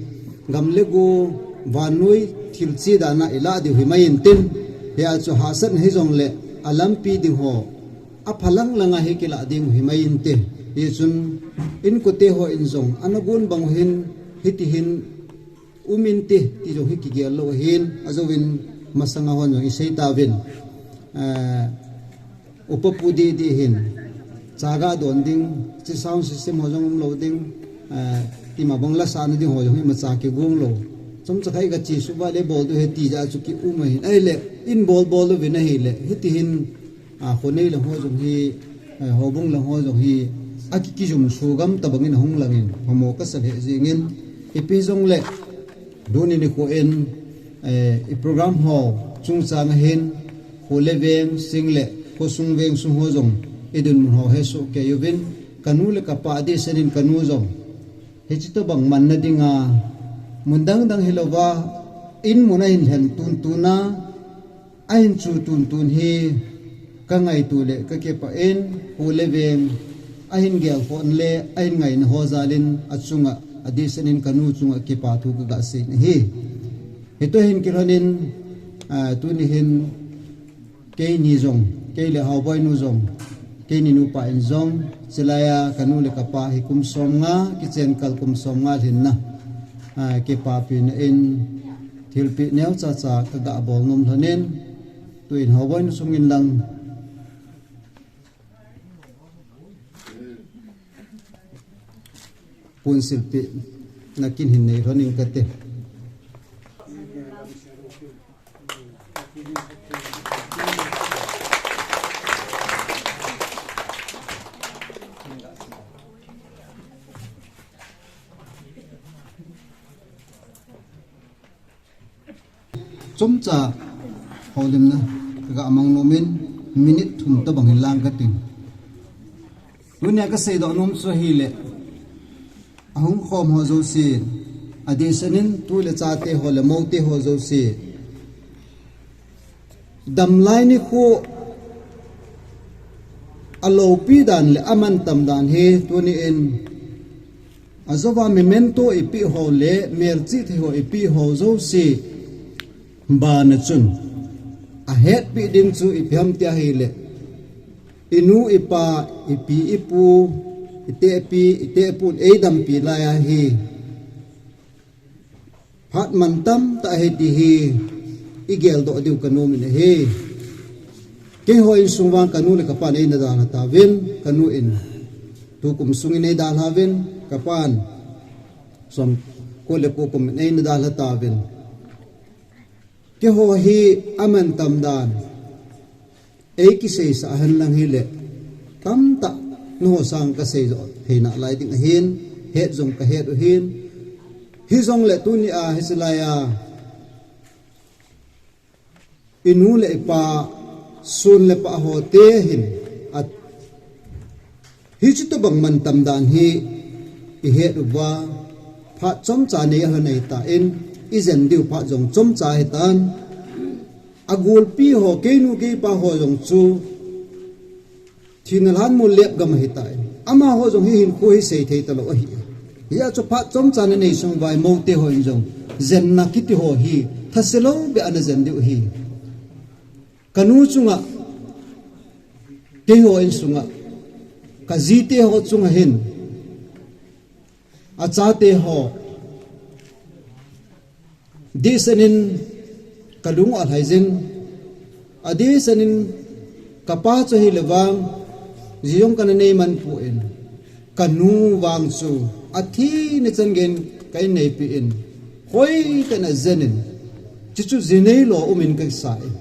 gam le go, vannoi, thil che dan a ilah diu himai intin, hia chu hahsatna hijongle, alampi ding ho, apha lang lang a hi kilah ding u himai inte. Hichun, inkote hon jong, ana gon bang u hin, hiti hin, um inte, ti jong hi kigel lou ahin, ajouvin masanga hon jong isei tauvin. Eh, upa pu didi hin, cha ga don ding, hiche sound system ho jong um lou ding, eh, tima bang la sa na ding ho jong hi imacha kigong lou. Chomcha khat iga che suh uva le bol diu ahi ti jeh a chu ki um ahin. Ahile, in bol bol uvin ahile, hiti hin, a, khonei lang ho jong hi, eh, houbung lang ho jong hi, aki, kijum sugam tobang in ahung langin, phamo kasa lheh jengin, ipi jongle, tuni nikho in, eh, i program ho chungchang a hin, kho le veng, sing le, khosung veng sung ho jong, idinmun ho hesoh kei uvin, kanu le kapa adehset in kanu jong, hiche tobang manna dinga, mun dang dang hilouva, in mun a hin lhen tun tun a, ahin chu tun tun hi kangaito le kakipah in, kho le veng, ahin gelkhoh le, ahin ngaina ho jal in, achunga, adehset in kanu chunga kipa thu kaga sei ahi. Hitoh hin kilhonin, ah, tuni hin, keini jong, kei le Haoboinu jong, keini nupa in jong, chulaiya kanu le kapa hi kum som nga, kichen kal kum som nga lhinna, ah, kipapina in, thilpeh neocha cha kaga bol nom lhonin, tuin Haoboinu sungin lang, ponsil pehna kin hin nei lhonin kate. Chomcha houlimna kaga mang nomin, minute thum tobang hin lang kating. Tunia kasei doh nom chu ahile, ahung khom ho jouse, adeh senin tu le chate ho le moute ho jouse, damlai nikho aloupi dan le amantam dan hi tuni in ajouva memento ipeh ho le melchih thei ho ipeh ho jouse bana chun ahetpeh ding chu ipi ham tia ahile, inu ipa, ipi ipu, itehpi itehpun eidampi lai ahi. Phat mantam tah ahi ti hi igeldoh diu kanom in ahi. Keiho insung vang kanu le kapan eina dalha tauvin, kanu in tukum sungin eidalhauvin, kapan somko le ko kum in eina dalha tauvin. Keiho hi amantam dan eikiseisah hen lang hile, tamtah nangho sang kaseidoh thei nalai ding ahin, het jong kahet u ahin. Hijongle tunia hiche laia inu le ipa, sun le pah hote hin, hiche tobang mantam dan hi ihet uva, phat chomcha nei ahitan, ijen diu phat jong chomcha ahitan. Agolpi ho, keinu keipa ho jong chu thina lhanmol lep gam ahitan, amaho jong hi hinkho hi seithei talou ahi. Hia chu phat chomcha nanei sung uva imoute hon jong jenna kiti ho hi thase lou beh a najen diu ahi. Kanu chunga, keiho insunga, kajite ho chunga hin, achate ho, dehsenin kalung alhaijin, adehsenin kapa chu ahile vang, ji jong kana neiman pon, kanu vang chu athina chan geiyin ka inneipi in, hoitah in ajenin, chuchu ji neilou umin kasa in.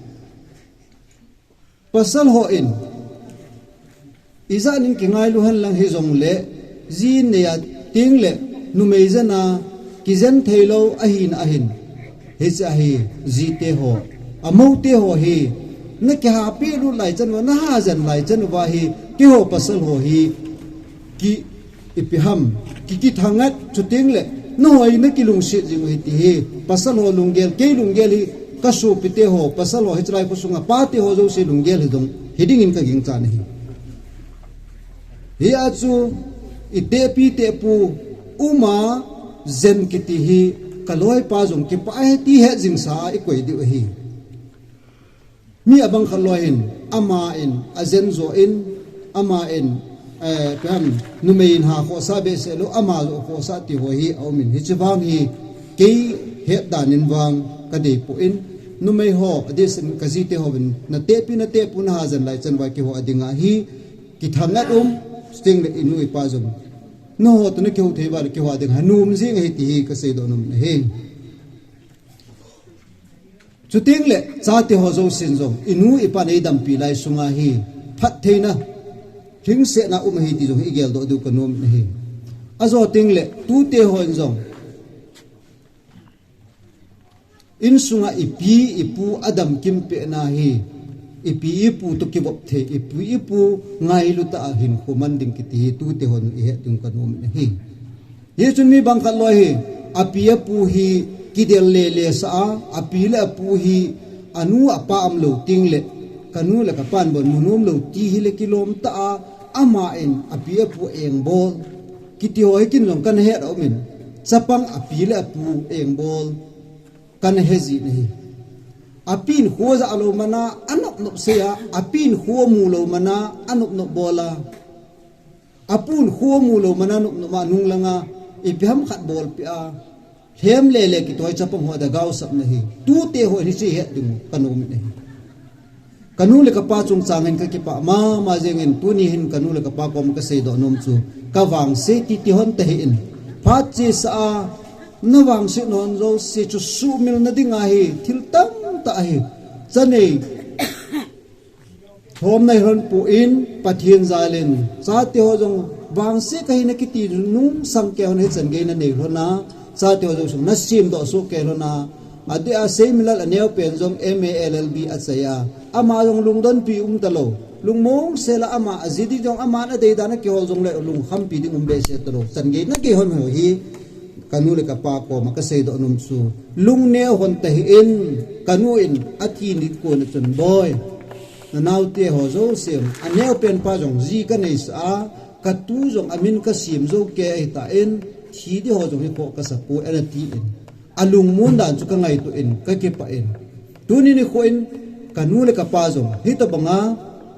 Pasal hon ijat nin kingailu henlang hijongle, ji innei a tengle, numei jenna kijen theilou ahina ahin, hiche ahi, jite ho, amoute ho hi, nakihapeh lut lai chan uva, nahajen lai chan uva hi, keiho pasal ho hi, ki, ipi ham, ki, kithangat, chutengle nangho hi nakilungset jing u ahi ti hi, pasal ho lunggel, kei lunggel hi, kasopite ho, pasal ho hiche lai khosunga pate ho jouse lunggel hi jong hidingin kaginchat ahi. Hia chu itehpi itehpu uma jen kiti hi, kaloipa jong kipah e ti hetjingsa a ikoi diu ahi. Mi abang khat loi hin, aman ajen jo in, aman, eh, ipi ham, numei in ha khohsah behseh lou, ama jo khohsah ti ho hi aumin, hiche vang hi kei hetdan in vang kadeipoi, numei ho, adehsenin kajite hovin, natehpi natehpu nahajen lai chan uva keiho adinga hi kithangat um, chutengle inu ipa jong, nangho toh nakihou thei uva le keiho adinga hi nom jing ahi ti hi kaseidoh nom in ahi. Chutengle chate ho jousen jong inu ipan eidampi lai sunga hi phattheina, lhingsetna um ahi ti jong hi igeldoh diu kanom in ahi. Ajo tengle tute hon jong insunga ipi ipu adam kimpehna hi, ipi ipu toh kivop thei, ipi ipu ngailutah a hinkho man ding kiti hi tute hon ihet diu kanom in ahi. Hichun mi bang khat loi hi, api apu hi kidel lele sah a, api le apu hi anu apa umlou tengle, kanu le kapan bon mu nomlou ti hile kilom tah a, aman api apu engbol kiti ho hi ken jong kana het aumin, chapang api le apu engbol kana hejin ahi. Apin kho jahlou mana anop nop sei a, apin kho mulou mana anop nop bol a, apun kho mulou mana nop nop a nunglanga ipi ham khat bolpeh a, lhem lele kitoi chapang ho dia gaosapna hi tute hon hiche het diu kanom in ahi. Kanu le kapa chungchangin kakipah mama jengin, tuni hin kanu le kapa koma kaseidoh nom chu, kavangse titi hon tahih in, phat chesa a navangse nahon jouse chu suhmilna dinga hi thil tamtah ahi. Chanei thom nailhon pon, Pathen jalin chate ho jong vangse kahina kiti nungsang kei hon hichan gei nanei lhon a, chate ho jouse nasemdoh soh kei lhon a, adeh a Seimilal aneopen jong M A L L B achai a, ama jong lungdonpi umtalou. Lungmong sela ama aji ding jong, aman adei dan a kihol jongle lungkhampi ding um behseh talou. Chan gei na kihon ho hi, kanu le kapa koma kasei doh nom chu, lungneo hon tahih in. Kanu in athi nikho na chun, Boi, nanaote ho jouse, aneopen pa jong ji kaneisah a, katu jong amin kasim jou kei ahitan, thi ding ho jong hi khoh kasa poi, ana tin. Alungmon dan chu kangaito in, kakipah in. Tuni nikho in, kanu le kapa jong hitobanga,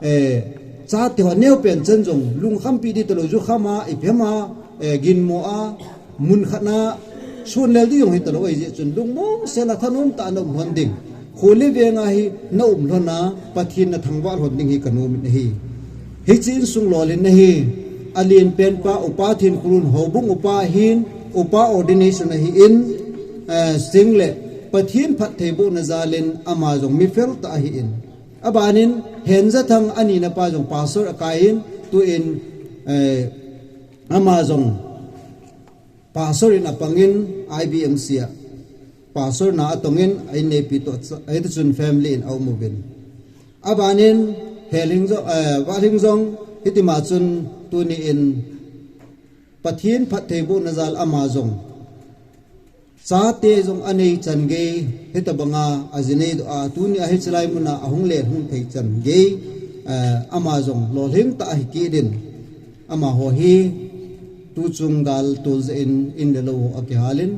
eh, chate ho neopen chan jong, lungkhampi ding talou, jukham a, ipi ham a, eh, ginmo a, mun khat na, sun lel ding jong hitalou, ahijeh chun lungmong sela thanom tah a na um lhon ding. Kho le veng a hi na um lhon a, Pathen na thangvah lhon ding hi kanom in ahi. Hiche insung lolhin na hi, alen pen pa Upa Thinkholun houbung upa ahin, upa ordination ahin, eh, chule Pathen phattheibohna jal in ama jong mi fel tah ahin. Abanin Henjathang anina pa jong pastor akai in, tuin, eh, ama jong pastor in apang in, I B M C a pastor na atong in, a inneipi toh, hiti chun family in aum uvin. Abanin Helhing jong, eh, Valhing jong, hitima chun tuni in Pathen phattheibohna jal ama jong, chate jong anei chan gei, hitobanga aji nei doh a, tuni a hiche lai mun a ahung lel hung thei chan gei, eh, ama jong lolhing tah ahi kit in. Amaho hi tuchung gal tol jeh in, in le lou ho akihal in,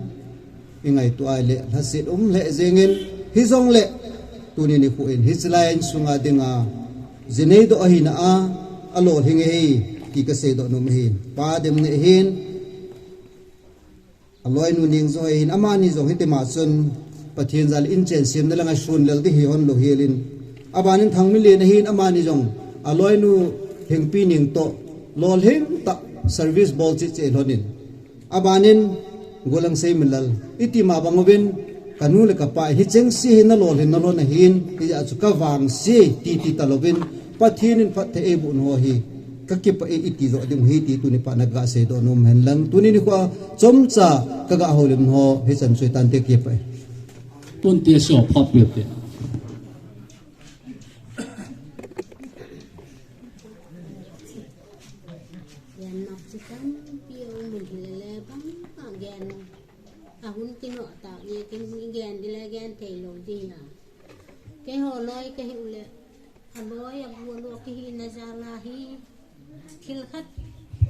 ingaito a ahile lhaset um lheh jeng in, hijongle tuni nikho in hiche lai insunga dinga ji nei doh ahina a, alolhing ahi ti kasei doh nom ahin. Pa Demneh hin, aloinu Nengjoy hin, amani jong hitima chun Pathen jal in chen semna langa sun lel ding hi hon lou hel in. Abanin Thangminlen ahin, amani jong aloinu Hengpineng toh lolhing tah service bol cheh cheh lhon in. Abanin Golang Seiminlal, itima bang uvin, kanu le kapa in hicheng se hi na lolhin na lhon ahin, hijeh a chu kavangse titi talouvin, Pathen in phatthei eiboh nau hi kakipah e iti joh ding ahi ti tuni phat na kasei doh nom hen lang. Tuni nikho a chomcha kaga houlim nau hichan chu hitante, kipah e. Tunte so phat peh te. Gen nok chu tampi aum in, hilele bang a gen. Ahun kinoh tah jeh in, gen ding le gen thei lou ding a. Keiho loi kahi u le, aloi abu alou kahina jal a hi, thil khat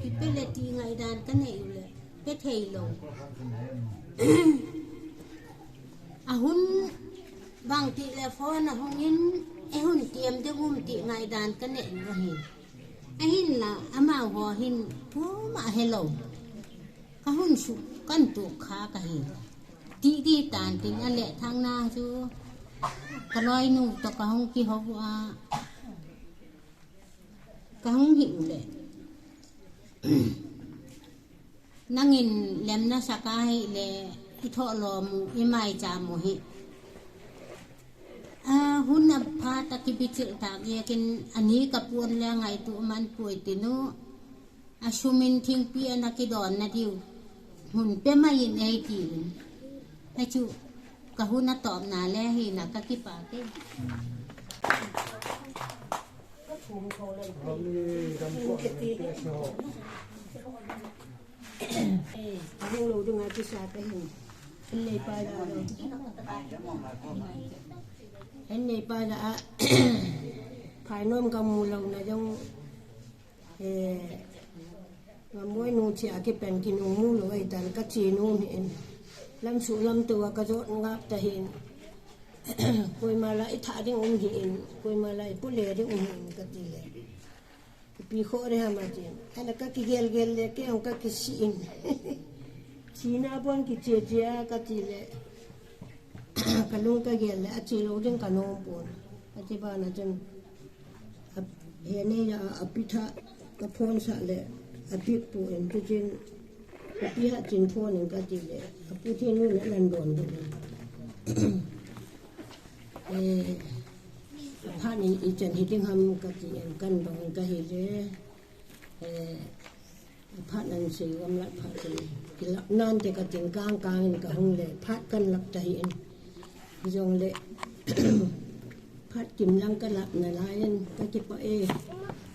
kipe le ti ngaidan kanei u le, pe thei lou. Ahun bang ti le phone ahung in, eihun tiam ding um ti ngaidan kanei u ahi. Ahinla, amaho hin puma helou. Kahung suh, kahin tuh kha kahi. Ti di tan tin, ale Thangna chu kaloinu toh kahung kihou a, kahung hi u le. Nangin lemna saka hile, ithoh lom u, imaicham u hi. A, hun aphat a kibichil tah jeh in, ani kapon le ngaito man poi tinu. Asum in thingpi ana kidon na diu. Hun pe mai in eitin. Achu, kahung a topna le hina kakipah e. Eh, ahung lou dinga kisa kahin. Inneipa ja. Inneipa ja a. Phainom kamu louna jong. Eh, ngamoinu chea kipen kinung mu lou ahitan, kache nom ahin. Lamsuh lamtoh a kajot ngap tahin. Koima la itha ding um ahin, koima la ipule ding um ahin kati le. Ipi khoh ding ham atin. Ana kakigel gel le, kei jong kakisih in. Thina bon kiche che a kati le. Kalung kagel le, ache lou ding kanom pon. Ache bana chun. Ap-, he nei a, api tha, kaphone sah le, api pu in tu chin, api ha chin phone in kati le, apu thi nu le nan don don. Eh, aphat in ichan hi ding ham kati in kan dong in kahi le, eh, aphat nan sei gam lat phat in kilap nan te katin kang kang in kahung le, phat kan lap tahi in. Jong le, Phat kim lang ka lap nalai in ka kipah e.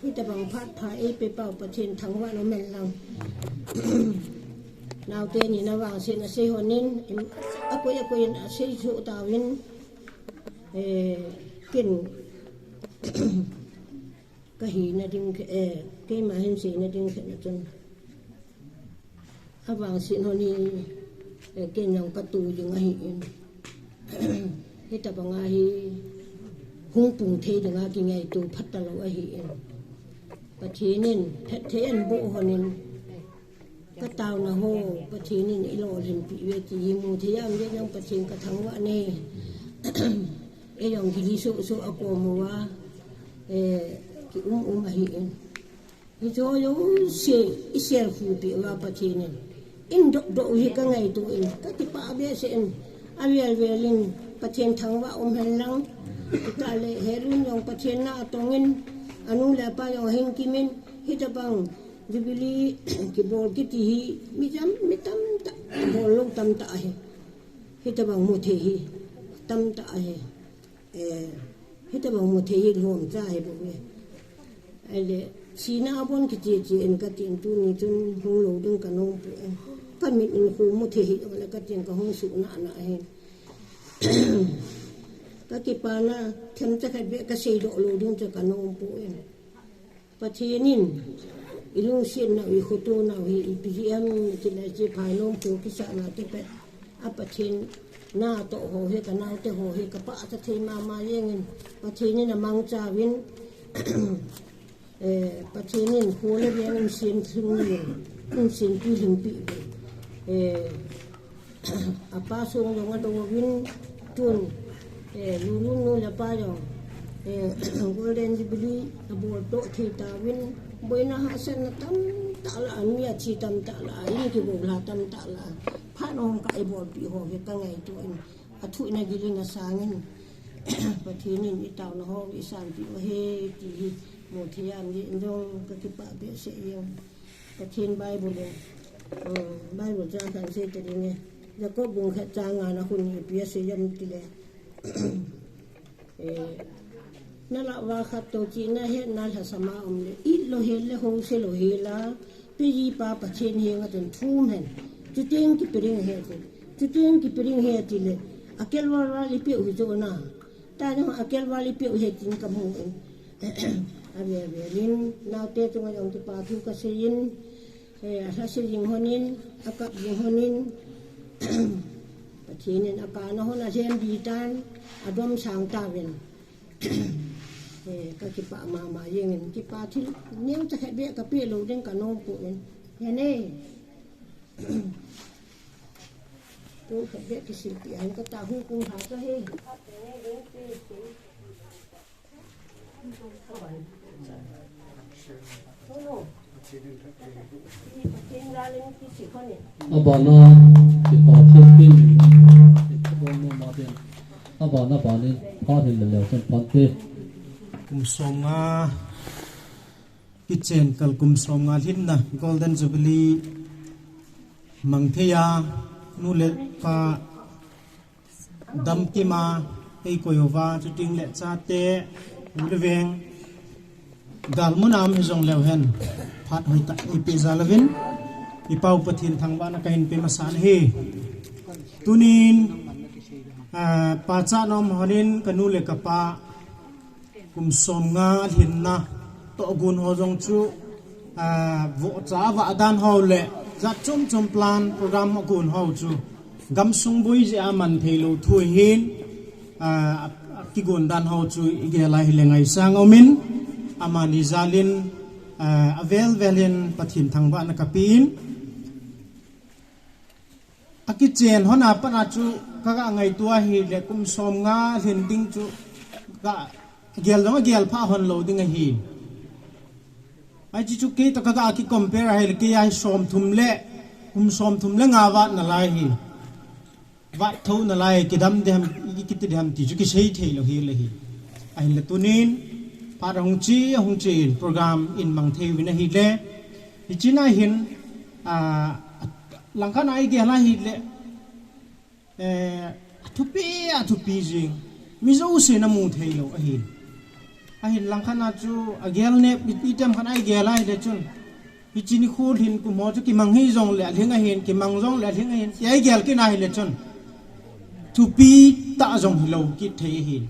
Hitabang phat pha eipe pau Pathen thangvah in umhen lang. Naote ni na vangset asei hon in, akoi akoi in asei soh tauvin, eh, ken ka hina ding, eh, keima hin seina ding khat na chun. Avangset hon in, eh, ken jong ka tu ding ahi in. Hitabang a hi hung pung thei ding a kingaito phat talou ahi in. Pathen in phatthei eiboh hon in, ka taona ho Pathen in eilolhinpi uve ti hi mu thei a um le jong Pathen ka thangvah e. Ei jong kili soh soh a kom uva, eh, ki um um ahi in. Hiche jouse i sel khupi uva Pathen in, in doh doh u hi ka ngaito in, ka kipah behseh in, avel vel in Pathen thangvah umhen lang. Tale Helun jong Pathen na atong in, anu le apa jong ahin kimin, hitabang Jubilee kibol kiti hi mi jam, mi tamtah, bol lou tamtah ahi. Hitabang mu thei hi tamtah ahi. Eh, hitabang mu thei hi lhomcha ahi bou ve. Ahile, thina abon kiche che in ka tin, tuni chun hung lou ding ka nom poi. Ka mit in khu mu thei hi, ole ka tin ka hung suh nana ahi. Ka kipana, themcha khat beh ka seidoh lou ding chu ka nom poi. Pathen in, i lungsetnau, i khotonau hi, ipi jeh ham, kile che phai nom po kisahna te pet. A Pathen na toh ho hi, ka naote ho hi, ka pachat thei mama jeng in, Pathen in amangcha uvin, eh, Pathen in kho le veng umsen lhing uvin, umsen pi lhingpi uvin. Eh, Apa sung jong adou uvin tun, eh, Lulun nu le pa jong, eh, Golden Jubilee abol toh thei tauvin, boina hahsatna tamtah lah a, mi athi tamtah lah a, in kibol lha tamtah lah a, phat hung ka ibolpi ho hi ka ngaito in, athuhna gilna sangin, Pathen in i taona ho i sanpi u ahi ti hi mu thei a um jeh in jong ka kipah behseh jeng. Pathen Bible in, um, Bible chang khat sei ta ding e. Jacob bung khat chang nga na hun ipi asei ham tile. Eh, na lah uva khat toh chihna hetna lhasam a um le, it lou hel le housa lou hel a, pe ji pa Pathen henga chun thum hen. Chuteng kipe ding ahi ti. Chuteng kipe ding ahi tile, akel val val i peh u hi chu na. Tah jong akel val i peh u ahi tin ka mu in. Avel vel in, naote chunga jong kipa thu ka sei in, eh, alhase jing hon in, akap jing hon in, Pathen in akana hon alhem di tan, adomsang tauvin. Eh, ka kipah mama jeng in, kipa thil neocha khat beh ka peh lou ding ka nom poi. Hene. Kum khat beh kisilpi a hin ka ta hung kum ha ka he. Abana, kipa thilpeh, abana, abana, phat hin le leu chun phat te. Kum som nga, kichen kal kum som nga lhinna, Golden Jubilee mang thei a, nu le pa, dam kima, ei koi uva, chuteng le chate, u le veng, gal mun a um hijong leu hen, phat hoitah ei peh jal uvin, i Pau Pathen thangvahna ka hin pe masa in ahi. Tunin, ah, pachat nom hon in ka nu le ka pa, kum som nga lhinna tohgon ho jong chu, ah, vohcha vah dan ho le jat chom chom plan program agon ho chu gamsung boi jeh a man thei lou thu ahin, ah, kigon dan ho chu i gel a hile ngaisang um in, amani jal in, ah, avel vel in Pathen thangvahna ka pe in. Akichen hon a pat a chu ka ga ngaito ahile kum som nga lhin ding chu ka gel jong agel pha hon lou ding ahi. Ai chi chu kei toh ka ga ki compare ahile kei a hi som thum le, kum som thum le nga vat nalai ahi. Vat tho nalai, kidam ding ham, kiti ding ham ti chu kisei thei lou hile hi. Ahinla tunin, phat ahung che, ahung che in program in mang thei uvin ahile. Hiche na hin, ah, langkhat a i gel a hile, eh, athupi, athupi jing. Mi jouse namu thei lou ahi. Ahin langkhat a chu agel nep, i, item khat a igel a ahile chun, hiche nikho lhin kum ho chu kimang hijong le alhing ahin, kimang jong le alhing ahin, tia igel kit a ahile chun, thupi tah jong hilou kit thei ahin.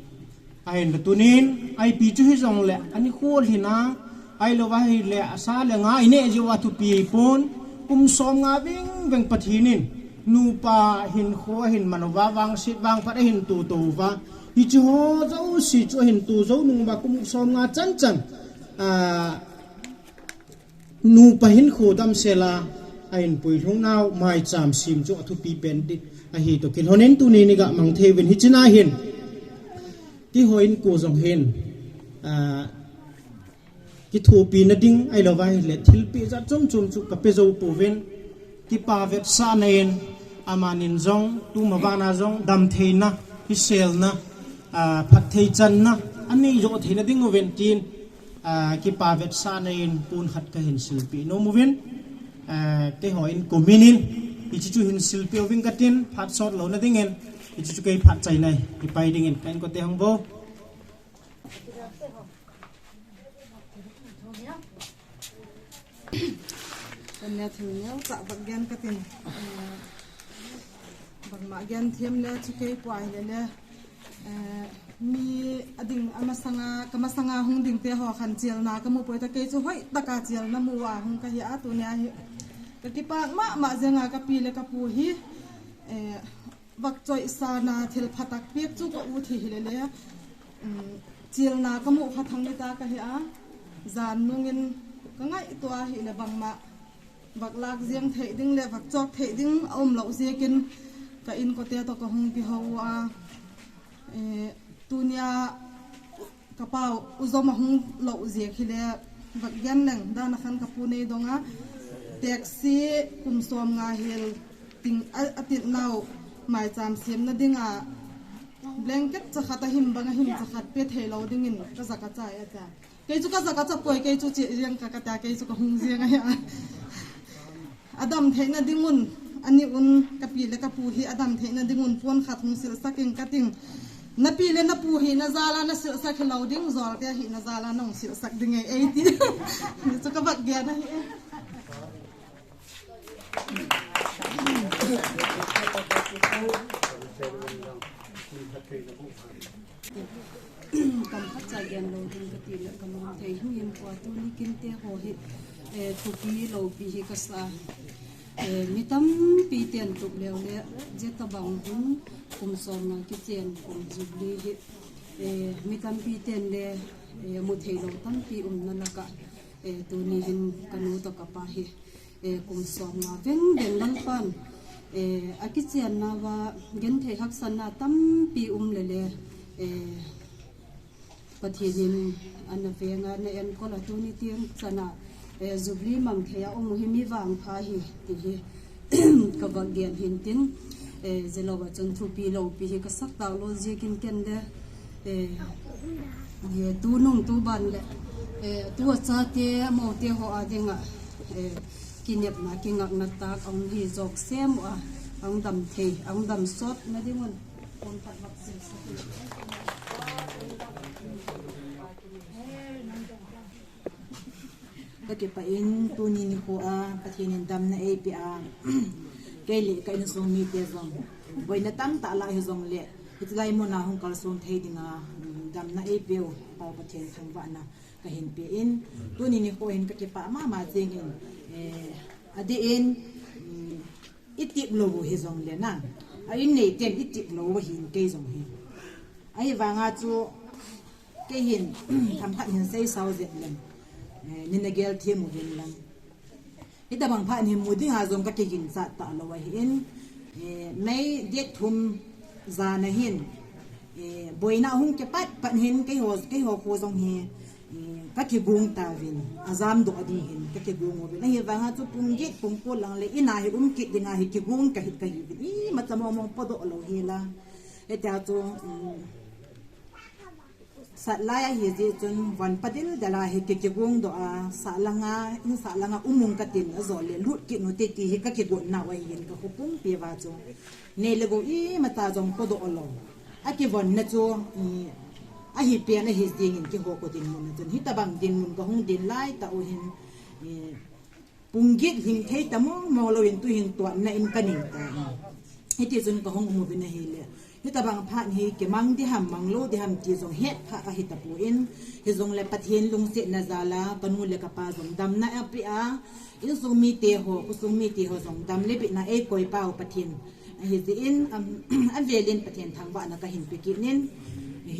Ahin tunin, ipi chu hijong le, anikho lhin a, ahilou va ahile, asa le nga ineh jiu a thupi pon, kum som nga veng veng Pathen in, nupa hinkho ahin man uva, vangset vangphat ahin to to uva. Hiche ho jouse chu ahin to jou nung uva, kum som nga chan chan, a, nupa hinkho damsel a, ahin puilhung nau, maicham sem chu athupi pen ding ahi toh kilhon in tuni ni ga mang thei uvin hiche na hin. Keiho inko jong hin, a, kithopina ding ahilou va ahile thilpeh jat chom chom chu kape jou pouvin, kipa vetsahna in, amanin jong, tuma vana jong, damtheina, kiselna, a, phatthei channa, anei joh theina ding uvin tin, a, kipa vetsahna in pon khat kahin silpeh nom uvin, a, keiho inko min in, hiche chu hin silpeh uving katin, phat sot louna dingin, hiche chu kei phat chaina, kipai dingin, ka inkote hung vo. Kan le thil neo cha bak gen katin. Eh, bangma gen thiam le chu kei pua hile le. Eh, mi ading amasanga, kamasanga hung ding te ho khan chelna kamu poi ta kei chu hoi taka chelna mu a hung kahi a tunia hi. Ka kipak mama jenga kapi le kapu hi. Eh, Vak choisana thil phatah pek chu ka u thi hile le, um, chilna ka mu kha thang ni ta ka hi a, jan nungin ka ngaito a hile bangma, vak lak jeng thei ding le vak chok thei ding a um lo jeh in ka inkote to ka hung kihou a, eh, tunia Ka pau, u Zom a hung lo jeh hile, vak gen leng, dan a khan ka pu nei dong a, taxi kum som nga hel ting a, a tin nau, maicham siam na ding a, blanket cha khat a him bang a him cha khat pe thei lo ding in, ka za ka cha e cha. Kei chu ka za ka cha poi, kei chu chi jeng ka ka ta, kei chu ka hung jeng a ya. Adam theina dingun, ani un, ka pi le ka pu hi adam theina dingun, pon khat hung silsak in ka ting. Na pi le na pu hi na jala na silsak hi lo ding, jol te hi na jala na hung silsak ding e, ei ti. Ni chu ka vak gen a hi e. Kam khat cha gen lo ding ka ti le ka mong thei hung in pua tu ni kin te ho hi, eh, thupi lo pi hi ka sa. Eh, mi tampi ten tuk leu le, je tabang hun kum som nga kichen kum Jubilee hi, eh, mi tampi ten le, eh, mu thei lo tampi um na laka, eh, tu ni hin ka nu to ka pa hi, eh, kum som nga veng veng Lalpan, eh, a kichen na va gen thei haksan na tampi um le le, eh, Pathen in ana veng a na enkol a tu ni tieng chan a, eh, Jubilee mang thei a um u hi mi vangpha hi ti hi ka vak gen hin tin, eh, je lo va chun thupi lo pi hi ka sak ta lo jeh in ken le, eh, eh, tu nung tu ban le, eh, tu a cha te mo te ho a ding a, eh, kinepna kingakna tak a hung hi jok sem u a, a hung dam thei, a hung dam sot na ding un. Ka kipah in tuni nikho a Pathen in damna eipe a, kei le ka insung mite jong boina tamtah lah hijong le, hitilai mun a hung kalsong thei dinga damna eipeu Pau Pathen thangvahna ka hin pe in, tuni nikho hin ka kipah mama jeng in, eh, adeh in, mm, I tip lou u hijong le na, a in nei ten i tip lou u ahin kei jong hi. Ahivanga chu kei hin, themkhat hin sei sao jep leng, eh, nei na gel thim uvin lang. Hitabang phat hi mu dinga jong ka kiginchat talou ahin, eh, May date thum jan a hin, eh, boina hung kipat pat hin keiho, keiho kho jong hi, eh, ka kigong tauvin, ajam doh ding hin ka kigong uvin. Ahivanga chu pung get, pung ko lang le in a hi um kit dinga hi kigong ka hi, ka hi uvin. Imacha mong mong podoh lou hi la. Hitia chu, um, sat lai ahi jeh chun von padel del a hi ki, kigong doh a, sah langa, in sah langa um ung ka tin, ajole lut kit u te ti hi ka kigon nau ahin ka khopung pi uva chu. Nei le gou imacha jong podoh lou. Akivonna chu, i, ahi pen ahi jingin keiho ka dinmun a chun. Hitabang dinmun kahung din lai tah u hin, i, pung get hing thei ta mong mong louvin tuhin tuanna in kanei tan. Hiti chun kahung um uvin ahile. Hitabang phat hi kimang ding ham, mang lou ding ham ti jong hetphah kahi tapon. Hijongle Pathen lungsetna jal a, kanu le kapa jong damna apeh a. Insung mite ho, khosung mite ho jong dam le bitna eikoi pau Pathen. Ahi jeh in, um, avelin Pathen thangvahna kahin pe kit in.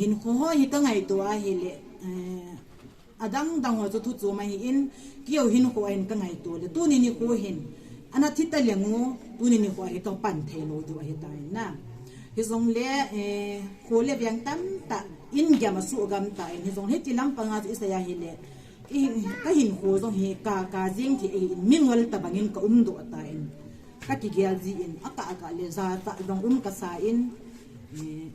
Hinkho ho hi kangaito ahile, eh, adang dang ho chu thu chom ahin, keiho hinkho a hin kangaito le, tuni nikho hin, ana thi ta leng u, tuni nikho a hi kapan thei lou diu ahi tan na. Hijongle, eh, kho le veng tamtah, in gam a sugam tan, hijongle hiti lampang a chu isei ahile, i, kahinkho jong hi ka, ka jing thei ahin, mingol tabang in ka umdoh tan. Kakigel jin, akah akah le jachat jong um kasa in, eh,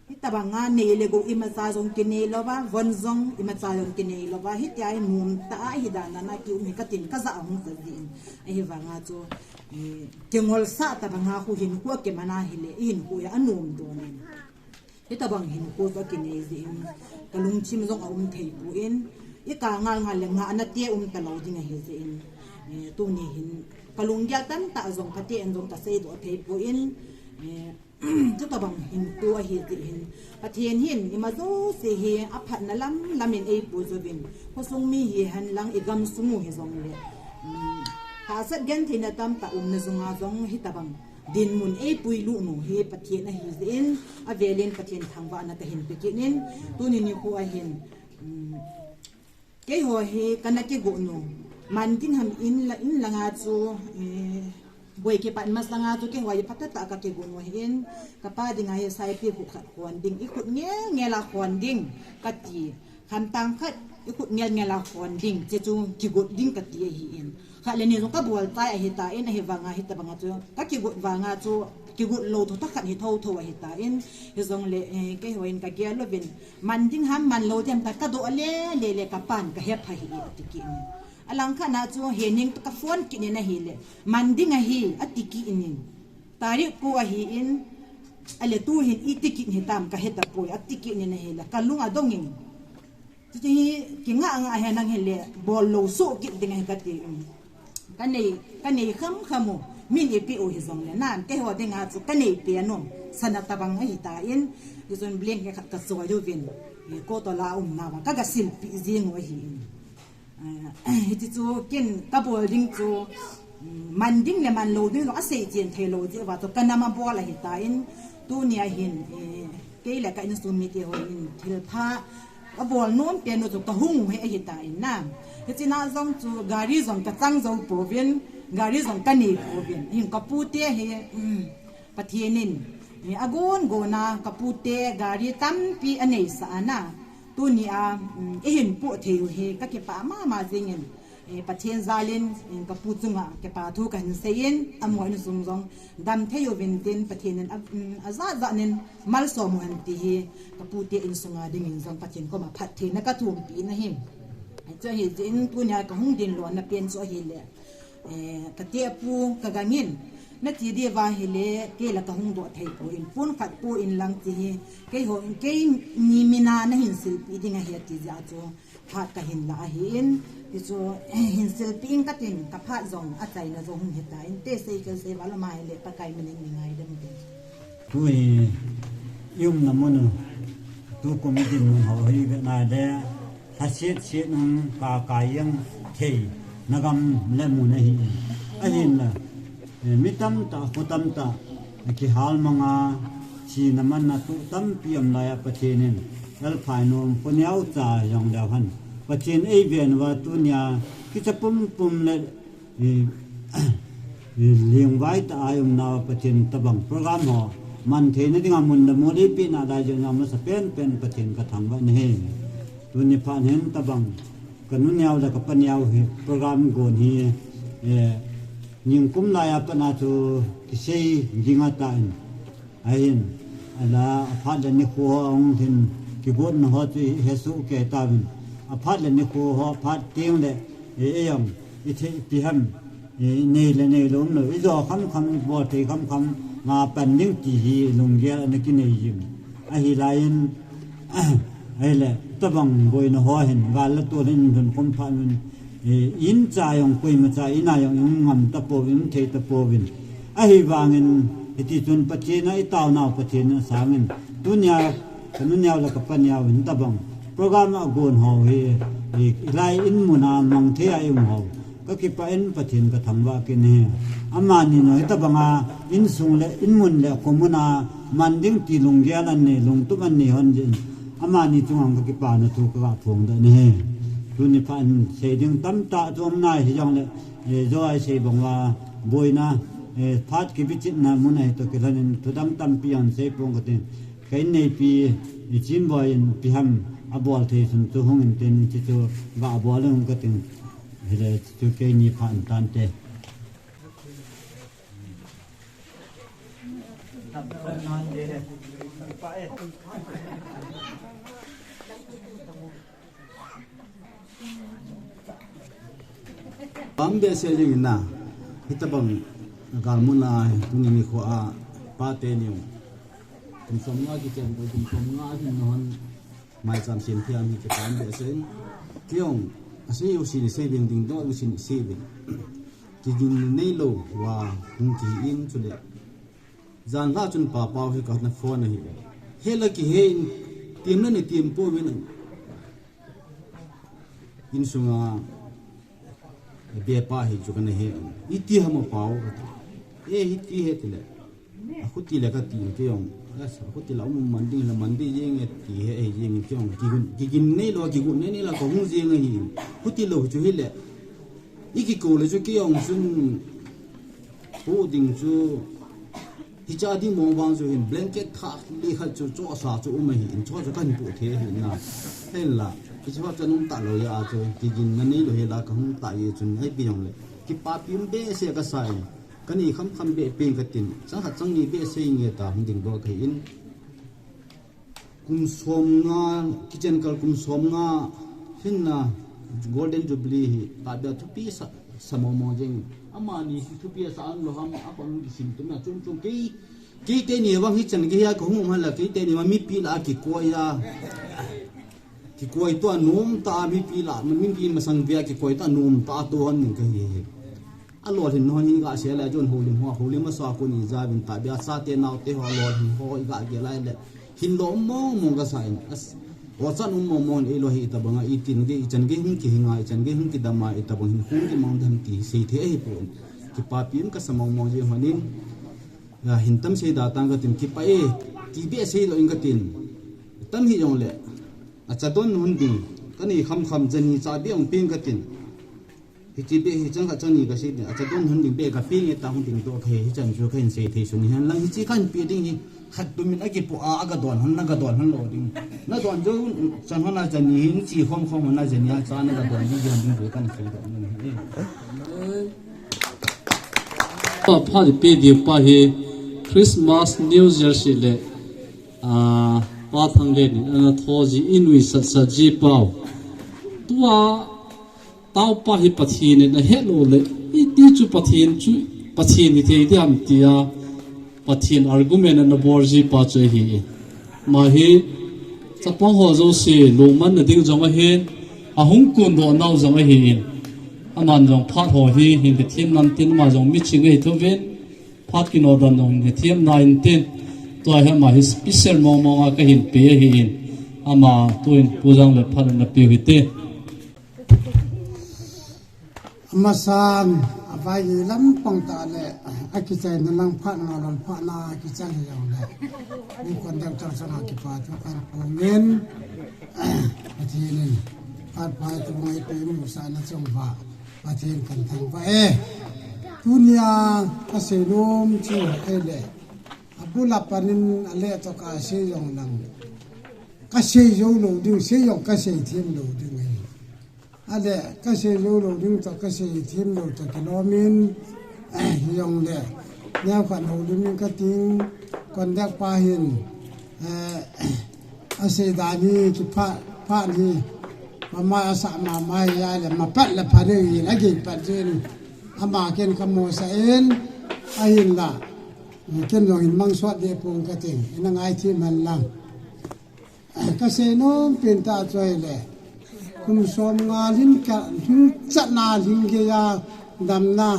hitabang a nei le gou imacha jong kinei louva, von jong imacha jong kinei louva, hitia hi nom tah a hi dan a na kium hi katin kajah hung sa jin. Ahivang a chu, eh, kingolsah tabang a khu hinkho akiman ahile, i hinkho hi anom doh in. Hitabang hinkho chu akinei jin, kalungthim jong aum thei pon, i ka ngal ngal le ngahna te um talou ding ahi jin. Eh, tuni hin, kalunggel tamtah jong kati in jong kasei doh thei pon, eh, Chutabang hinkho ahi jeh hin. Pathen hin ima jouse hi aphatna lam lam in eipui jouvin. Khosung mi hihen lang igam sung u hijongle. Um, hahsat gentheina tamtah umna jong a jong hitabang dinmun eipui lut u hi Pathen ahi jeh in. Avelin Pathen thangvahna kahin pe kit in. Tuni nikho a hin. Um, Keiho hi kana kigot u. Man ding ham in la, in langa chu, eh, boi kipat masanga chu keiho hi phatah tah a kakigot u ahin. Kapa dinga hi saipi khu khat khon ding. I khut ngel ngel a khon ding kati. Khamtang khat i khut ngel ngel a khon ding. Che chu kigot ding kati ahin. Khat le ni jong kabol chai ahitan, ahivanga hitabanga chu kakigot vanga chu kigot lou thotho khat hi thotho ahitan. Hijongle, eh, keiho in kagel uvin. Man ding ham, man lou ding ham, kadoh le, le, le, kapan, kahepha hi, ati kit in. Alangkhat na chu, he ning ka phone kit in ahile, man ding ahi, ati kit in. Tarik ko ahin, ale tuhin, iti kit hitam, kahe tapoi, ati kit in ahile, kalung adong in. Chuti hi, kinga nga he nang hile, bol lou soh kit ding ahi kati in. Kanei, kanei kham kham u, min ipi u hijongle, nan keiho dinga chu kanei pen u, sana tabang ahitan, hichun blanket khat kachoi uvin, eh, kotol a umna uva, kaga silpeh jing u ahin. Eh, hiti chu ken kabol ding chu, mm, man ding le man lou ding jong asei chen thei lou jeh uva chu kanam a bol ahitan, tunia hin, eh, kei le ka insung mite hon thilpha, Abol nom pen u chu kahung u hi ahitan na. Hichea jong chu gari jong kachang jou pouvin, gari jong kanei pouvin. Hin kapute hi, um, Pathen in, eh, agon gon a kapute gari tampi aneisah ana. Tunia, um, eihin poh thei u hi kakipah mama jing in. Eh, Pathen jal in, eh, kapu chunga kipa thu kahin sei in, amaho insung jong dam thei uvin tin Pathen in a, um, ajat jat in malsom u hen ti hi, kapute insunga dingin jong Pathen koma phattheina kathumpi in ahi. Chu ahi jeh in tunia kahung din lona pen chu ahile, eh, kate apu kagang in, nati diu va ahile, kei la kahung doh thei poi, pon khat pon lang ti hi, keiho, keini mina nahin silpeh ding ahi ati jeh a chu, Phat kahin la ahin, ti chu, eh, hin silpeh ing katin, kaphat jong, achaina jong hung hitan, te sei kei sei val ma hile, Pakai min in mi ngaidam te. Tu hi, i umna mun u, tu kum i dinmun ho hi ve nale, lhaset set nung ka ka yang thei, na gam le mun ahi. Ahinla, Eh, mi tamtah, kho tamtah, kihal manga, thina manna tuh tampi um laiya Pathen in, elphai nom, kho neocha jong leu hen. Pathen eiven uva tunia, kicha pumpum le, eh, eh, lingvai tah a i umnauva Pathen tabang program ho, man theina dinga mun le mol eipeh nalai jeh uva masa penpen Pathen kathangvah in ahi. Tuni phat hin tabang, kanu neo le kapa neo hi program gon hi, eh, Ningkum laiya pat a chu kisei ding ahitan. Ahin, ala, aphat le nikho ho ahung hin kigotna ho chu i hesoh kei tauvin. Aphat le nikho ho, aphat teng le, e, e jong, i thei ipi ham, e, i nei le neilou umlou. I jo khamkham, i bol thei khamkham, nga pan ding ti hi lunggel ana kinei jin. Ahi laiyin, ahile, tabang boina ho hin, gal le tol hin lhun khom phat un, eh, in cha jong koima cha, in a jong in ngam tapouvin, in thei tapouvin. Ahivangin, hiti chun Pathen a i taonau Pathen in asangin, tunia, ka nu neo le ka pa neo in tabang program a gon ho hi, i, i lai in mun a mang thei a i um ho. Ka kipah in Pathen ka thangvah kit e. Amani jong hitabanga insung le inmun le khomun a man ding ti lunggel anei, lungtup anei hon jeh in. Amani chunga ka kipana thu ka ga phong dan ahi. Tuni phat in sei ding tamtah chu um nai hijongle, eh, jo a i sei bang uva boina, eh, phat kibichitna mun ahi toh kilhon in thudang tampi jong sei pong kate. Ka inneipi, i Chimboi in ipi ham abol thei sun chu hung in tin, hichu ga bol in hung kate. Hile chu keini phat in tante. Pam behseh jing in na. Hitabang galmun a tuni nikho a pate ni. Kum som nga kichen ko, kum som nga hin non. Maicham sem thiam hi kipah behseh in. Kei jong, asei u sin sei vin, dingdoh u sin sei vin. Kigin neilou uva hung kihi in chule. Jan lha chun Papau hi ka na phone ahi. Hela kihe in, tiam na ni tiam pouvin. Insunga, bepa hi chu kana he. Iti ham a Pau. E, hiti he tile. Akhuti le kati in kei jong. Yes, akhuti la um man ding la man ding jeng e ti he, e jeng in kei jong. Kigun, kigin neilou, kigun nei neilou ka hung jeng ahi. Khuti lou chu hile. I kikou le chu kei jong chun pu ding chu hicha ding mong vang chu hin blanket thah le khat chu chosa chu um ahi in, chosa kan pu the ahi na. Hen la, kichu cha num ta lou ya chu, kigin na neilou hela ka hung ta ye chun ai pi jong le. Kipapi um behseh ka sa in. Kani kham kham be peng katin, chang khat chang ni behseh nge ta hung dingdoh kahi in. Kum som nga, kichen kal kum som nga, hinna Golden Jubilee hi, tahbeh a thupi sa, sa mong mong jeng. Amani hi thupi sa ang lou ham, abang kisim tum na chung chung kei, kei teni vang hichan gei a ka hung um hala, kei teni vang mipi la kikoi a. Kikoi tua nom ta mipi la, mipi masang vea kikoi ta nom ta to hon ning kahi hi. Alolhin hon hi ga se la chun holim ho, holim a sa ko ni ja vin tahbeh a chate naote ho alolhin ho i ga ge lai le. Hin lou mong mong ka sa in. As, o chan um mong mong in eilou hi tabanga i tin gei, i chan gei hung kihinga, i chan gei hung kidama, i tabang hin hung kimang dam ti sei thei ahi pon. Kipapi in ka sa mong mong jeng hon in. Ya, hin tam sei da tang katin kipah e, ti behseh lou in katin. Tam hijong le. Acha don hon ding. Kani kham kham jani cha be ong peng katin. Hiche be hi chang khat chang ni kasei ding. Acha don hon ding be ka peng e ta hung dingdoh kahi, hichan chu kahin sei thei sun hihen lang hiche kahin pe ding hi. Khat tumin akipu a, aga don hon, naga don hon lou ding. Na don jou chan hon a jani hin chi khom khom hon a jani a cha naga don ding, ding ding chu kahin sei doh na hi. Pa, pa di pe di pa hi Christmas, New Year si le, ah, pa thang le ni, ana tho ji, inui sat sat ji pau. Tua, tau pa hi Pathen in ahet lou le, iti chu Pathen chu, Pathen hi thei diam tia, Pathen argument ana bol ji pa chu ahi. Ama hi, chapang ho jouse, lungmanna ding jong ahin, ahung kondoh nau jong ahin. Aman jong phat ho hi, hin le thim nan tin ama jong miching ahi thuvin, phat kinodoh nau hin le thim nan tin, tua hi ama hi special mong mong a kahin pe ahin. Ama tuin pu jong le phat ana pe u hite. Amasan, avai lampang tah le, akichaina lang phat na lon phat na kichai jongle. Ni conductor chunga kipa thu kahin phong in, Pathen in, phat pai tu ngai pe mu sa na chunga, Pathen kahin thangvah e. Tunia, kasei nom chu ahile. Abul a pat in ale toh kasei jong lang. Kasei jou lou ding, sei jong kasei them lou ding ahi. Ale, kasei jou lou ding toh, kasei them lou toh kilom in, hijongle. Neo khat houlim in kating, conductor pa hin, eh, asei dan hi, kiphat, phat hi, mama asa mama hi ale, mapat le phat hi, lagi pat jin, ama ken kamo sa in, ahinla. Ken jong hin mang suat de pong kating, ina ngai them hen lang. Kasei nom pen tah chu ahile, kum som nga lhing ka, lhing chatna lhing geiya damna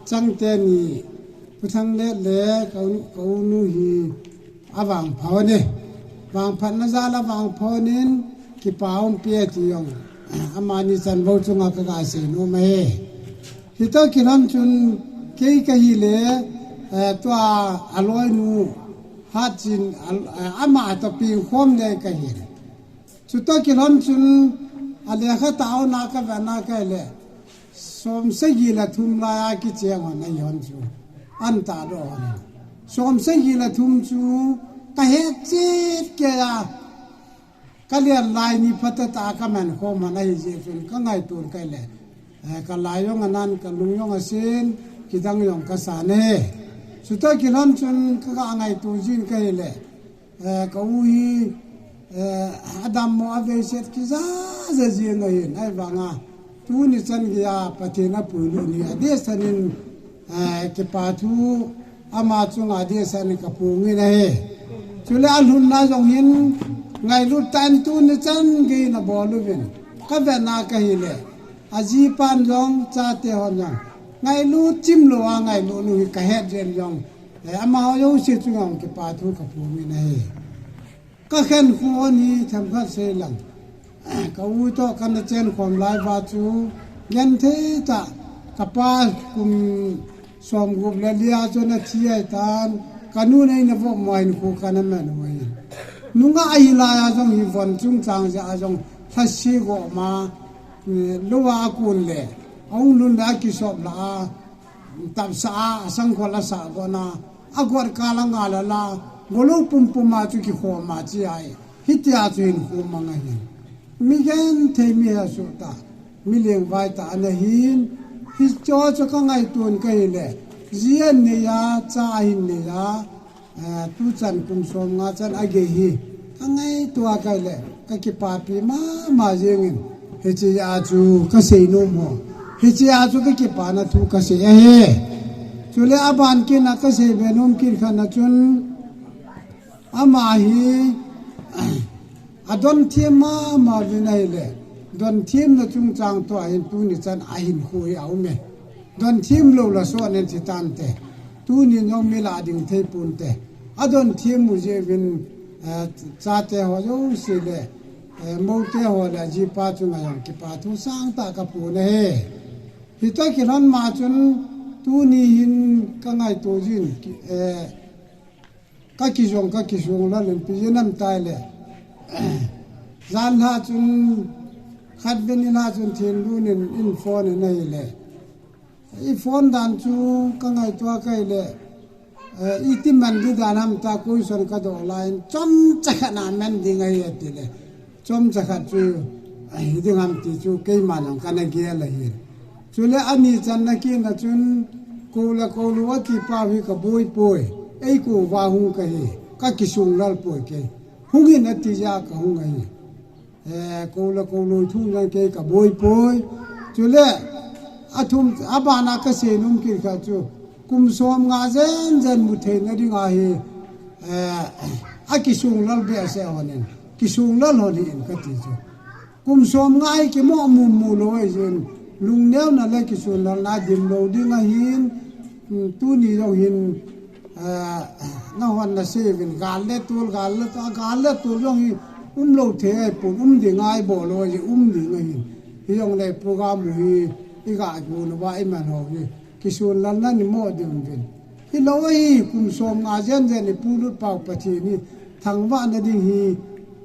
chang teni, Pu Thanglet le ka u, ka u nu hi avangpha uvin, vangphatna jal a avangpha uvin, kipa umpi e ti jong amani chanvo chunga kaga sei nom ahi. Hitoh kilhon chun kei kahile, eh, tua aloinu Hatchin, al-, eh, ama toh pengkhom le kahin. Chutoh kilhon chun alekha taona kavetna kahile, som sagi le thum laiya kicheng hon ahi hon chu. An tahdoh hon. Som sagi le thum chu kahet chet keiya, kalen lai ni phatecha kaman khom hon ahi jeh chun kangaito kahile, eh, kalai jong anan, kalung jong asen, kidang jong kasan e. Chutoh kilhon chun kaga ngaito jin kahile, eh, ka u hi, eh, adammo aveiset kija ja jing ahin, ahivanga tuni chan geiya Pathen apuilut ni adehset in, eh, kipa thu ama chunga adehset in kaphongin ahi. Chule alhunna jong hin ngailut tah in tuni chan geiyin abol uvin, kavetna kahile, ajipan jong, chate hon jong, ngailut chimlou a ngailut u hi kahet jeng jong, eh, amaho jouse chunga jong kipa thu kaphongin ahi. Kakhenkho ni themkhat seilang, ka u toh kana chenkhom lai uva chu, genthei tah, kapa kum somgup le lia chu ana thi ahitan, kanun eina vopmo a hinkho kana man u ahi. Nungah ahi laiya jong hi von chungchang jeh a jong lhase goma, eh, louva akon le, ahung lhun le akisop lah a, tapsah a, asangkhol asah gona, agot kal a ngal a la, golou pumpum a chu kikhom a chi ahi. Hitia chu hinkho mang ahin. Mi genthei, mi hesoh tah, mi lengvai tah ana hin, hicheho chu kangaiton kahile, ji ahin nei a, cha ahin nei a, eh, tuchan kum somnga chan agei hi kangaito a kahile, kakipapi mama jengin, hichea chu kasei nom ho, hichea chu kakipana thu kasei ahi. Chule aban kit a kasei be nom kit khat na chun, ama hi adonthem mama uvin ahile, donthemna chungchang toh ahin tuni chan ahinkho hi aume. Donthemlou la soh nen thi tante. Tunin jong mi lah ding thei ponte. Adonthem u jeh uvin, eh, chate ho jouse le, eh, moute ho le ajipa chunga jong kipa thu sangtah kaphon ahi. Hitoh kilhon ma chun tuni hin kangaito jin, eh, kakijong, kakijong lal in ipi jeh ham itile, jan lha chun, khatvei ni lha chun Thenlun in eiphone in ahile, eiphone dan chu kangaito a kahile, eh, iti man ding dan ham tia question kadoh laiyin, chomcha khat na man ding ahi atile, chomcha khat chu, eh, hiding ham ti chu keiman jong kana gel ahi. Chule ani channa kit na chun, kou le koulou ati pau hi kaboi poi, eikou uva hung kahi, kakisong lal poi kei. Hungin ati jeh a kahung ahi. Eh, kou le koulou thu jong kei kaboi poi. Chule, athum, abana kasei nom kit khat chu, kum somnga jenjen mu theina dinga hi, eh, akisong lal behseh hon in, kisong lal hon hih in kati chu. Kum somnga hi kimo mummu lou ahi jeh in, lungneona le kisonlalna dimlou ding ahin, mm, tuni jong hin, eh, nahon nasei uvin, gal le tol, gal le tol, gal le tol jong hi umlou thei ahipon, um ding ahi bol lou ahi, um ding ahin. Hijongle program u hi iga gon uva iman ho hi kisonlalna nimo ding uvin. Hilou ahi, kum somnga jenjen ipuilut pau Pathen hi thangvahna ding hi,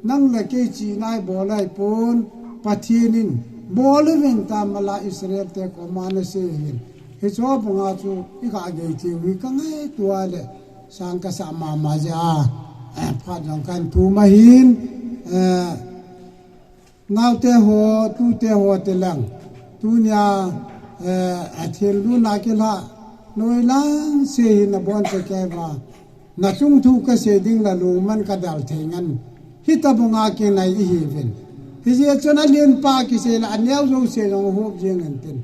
nang le kei chihna a ibol ahipon, Pathen in bol uvin ta mala Israel te koma anasei ahin. Hicheho banga chu iga gei thei u hi kangaito a le, sang kasa mama jeh a, eh, phat jong kahin thum ahin, eh, naote ho, tute ho tilang, tunia, eh, Thenlun a kilhah, noilang se hi nabon cheh kei uva, nachung thu kasei ding la lungmon kadal thei ngen, hitobanga kinai ihiuvin. Hijeh chun alenpa kisei le aneo jouse jong hop jeng intin,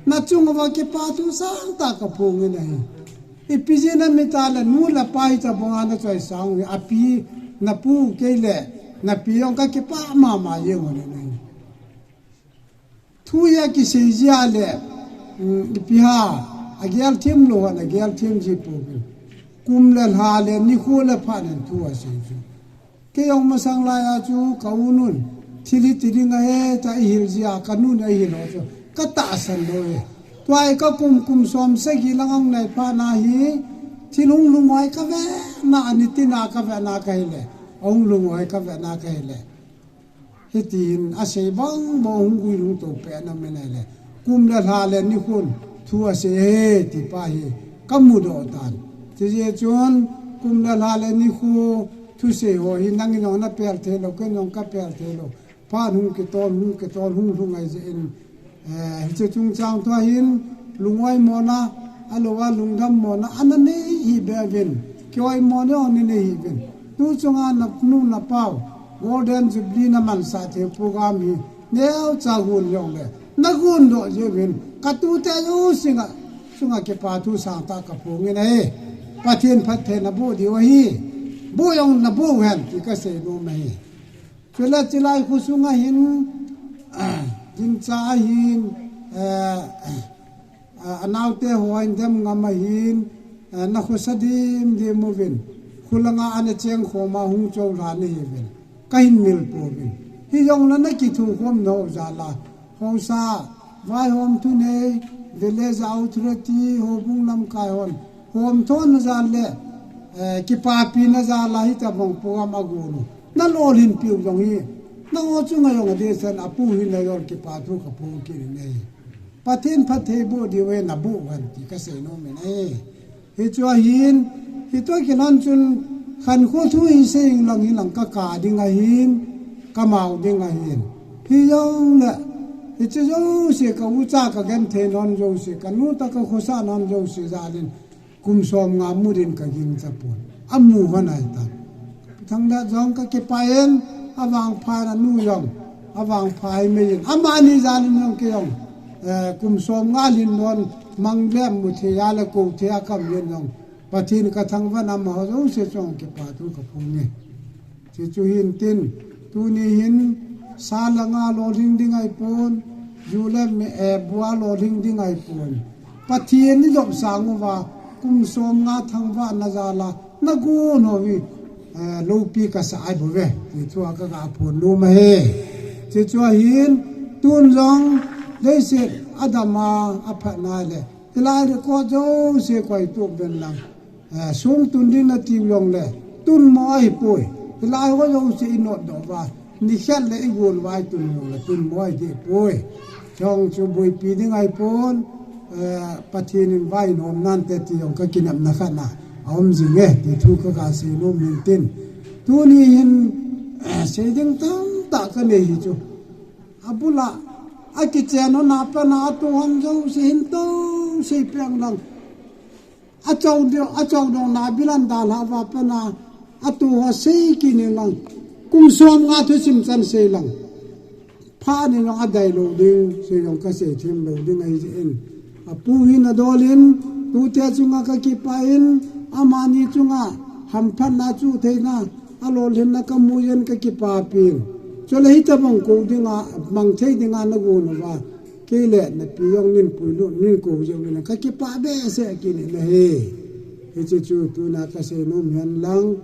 nachung uva kipa thu sangtah kaphongin ahi. Ipi jeh ham itile nu le pa hitobanga nachoisang u hi, api, napu kei le Napi jong kakipah mama jeng u ahi. Thu hi akisei jia le, um, ipi ham, agel them lou ham, agel them ji pouvin. Kum le lha le nikho le phat in thu asei chu. Kei jong masang laiya chu ka u nun, thil hiti ding ahi tia eihil jia, ka nun eihil ho chu katahsan lou e. Tua hi ka kum, kum som sagi lang ahung nai phat na hi, thil hung lungoi kave na, ani tina kave na kahi le, ahung lungoi kave na kahi le. Hiti hin asei bang bang hung guilhung to peh na min ahi le. Kum le lha le nikho thu asei e ti pa hi kamudoh tan. Hijeh chun kum le lha le nikho thusei ho hi nangin jong napel thei lou, ken jong kapel thei lou. Phat hung kitol, hung kitol, hung lhung ahi jeh in, Eh, hiche chungchang thua hin, lungoi mona, ahilouleh lungdam mona, ana nei hih beuvin, kihoi mona jong nei nei hih uvin. Tu chunga nanu napau, Golden Jubilee namansah thei program hi, neocha gon jongle, nagon doh jeh uvin, katute jouse chunga, chunga kipa thu sangtah kaphong in ahi. Pathen phatthei naboh diu ahi, boh jong naboh uhen, ti kasei nom ahi. Chule chilai khosunga hin, ah, jincha ahin, eh, ah, anaote ho ahin dem ngam ahin, eh, nakhosa dimdim uvin, khulanga ana cheng khoma hung choulha nahiuvin, kahin mil pouvin. Hijongle nakithukhom nau jal a, haosa, vaihom thunei, village authority, houbung lamkai hon, homthona jal le, eh, kipapina jal a hitabang program agon u. Nalolhin piu jong hi, nangho chunga jong adeh sen apu hi najol kipa thu kaphong kit in ahi. Pathen phatthei boh diu ahi, naboh uhen ti kasei nom in ahi. Hichu ahin, hitia kilhon chun khankho thu hi sei inlang hilang kaka ding ahin, kamao ding ahin. Hijongle, hiche jouse ka ucha kagenthei nom jouse, kanu toh kakhosah nom jouse jal in, kum somnga mut in kagingcha pon. Amu hon ahitan. Thanglet jong kakipah in, avangpha in anu jong, avangpha himai in. Amani jal in jong kei jong, eh, kum somnga lhin lhon, mang le mu thei a le kou thei a kaum in jong, Pathen kathangvah in amaho jouse chunga kipa thu kaphong e. Hichu hintin, tuni hin sa le nga lolhing ding ahipon, ju le me, eh, bu a lolhing ding ahipon. Pathen in idop sang uva, kum somnga thangvahna jal a, nagon ho hi, eh, loupi kasa ahibouve, ti thua kaga phon nom ahi. Hichu ahin, tun jong, leiset adam a, aphatna le, hilai record jouse koitup uvin lang. Eh, song tun ding natiu jongle, tun mo ahipoi. Hilai ho jouse inot doh uva, nikhat le igon uva itun jongle, tun mo ahi dehpoi. Jong chu boipi ding ahipon, eh, Pathen in vainom nante ti jong kakinepna khat na aum jing e, ti thu kaga sei nom hintin. Tuni hin, eh, sei ding tamtah kanei hichu. Abul a, akichen hon a pat na atoh hon jouse hin toh sei peng lang. Achou ding, achou ding na bilan dalha uva pat na, atoh ho sei kit in lang. Kum somnga thusim chan sei lang. Phat in jong adei lou ding, sei jong kasei them lou ding ahi jeh in. Apu hin adol in, tute chunga kakipah in, amani chunga hamphatna chuh theina, alolhinna kamu jeh in kakipah pin. Chule hitabang kou dinga, mang thei dinga nagon uva. Kei le napi jong nin puilut, nin kou jeh uvin kakipah behseh kit in ahi. Hiche chu tuna kasei nom hen lang.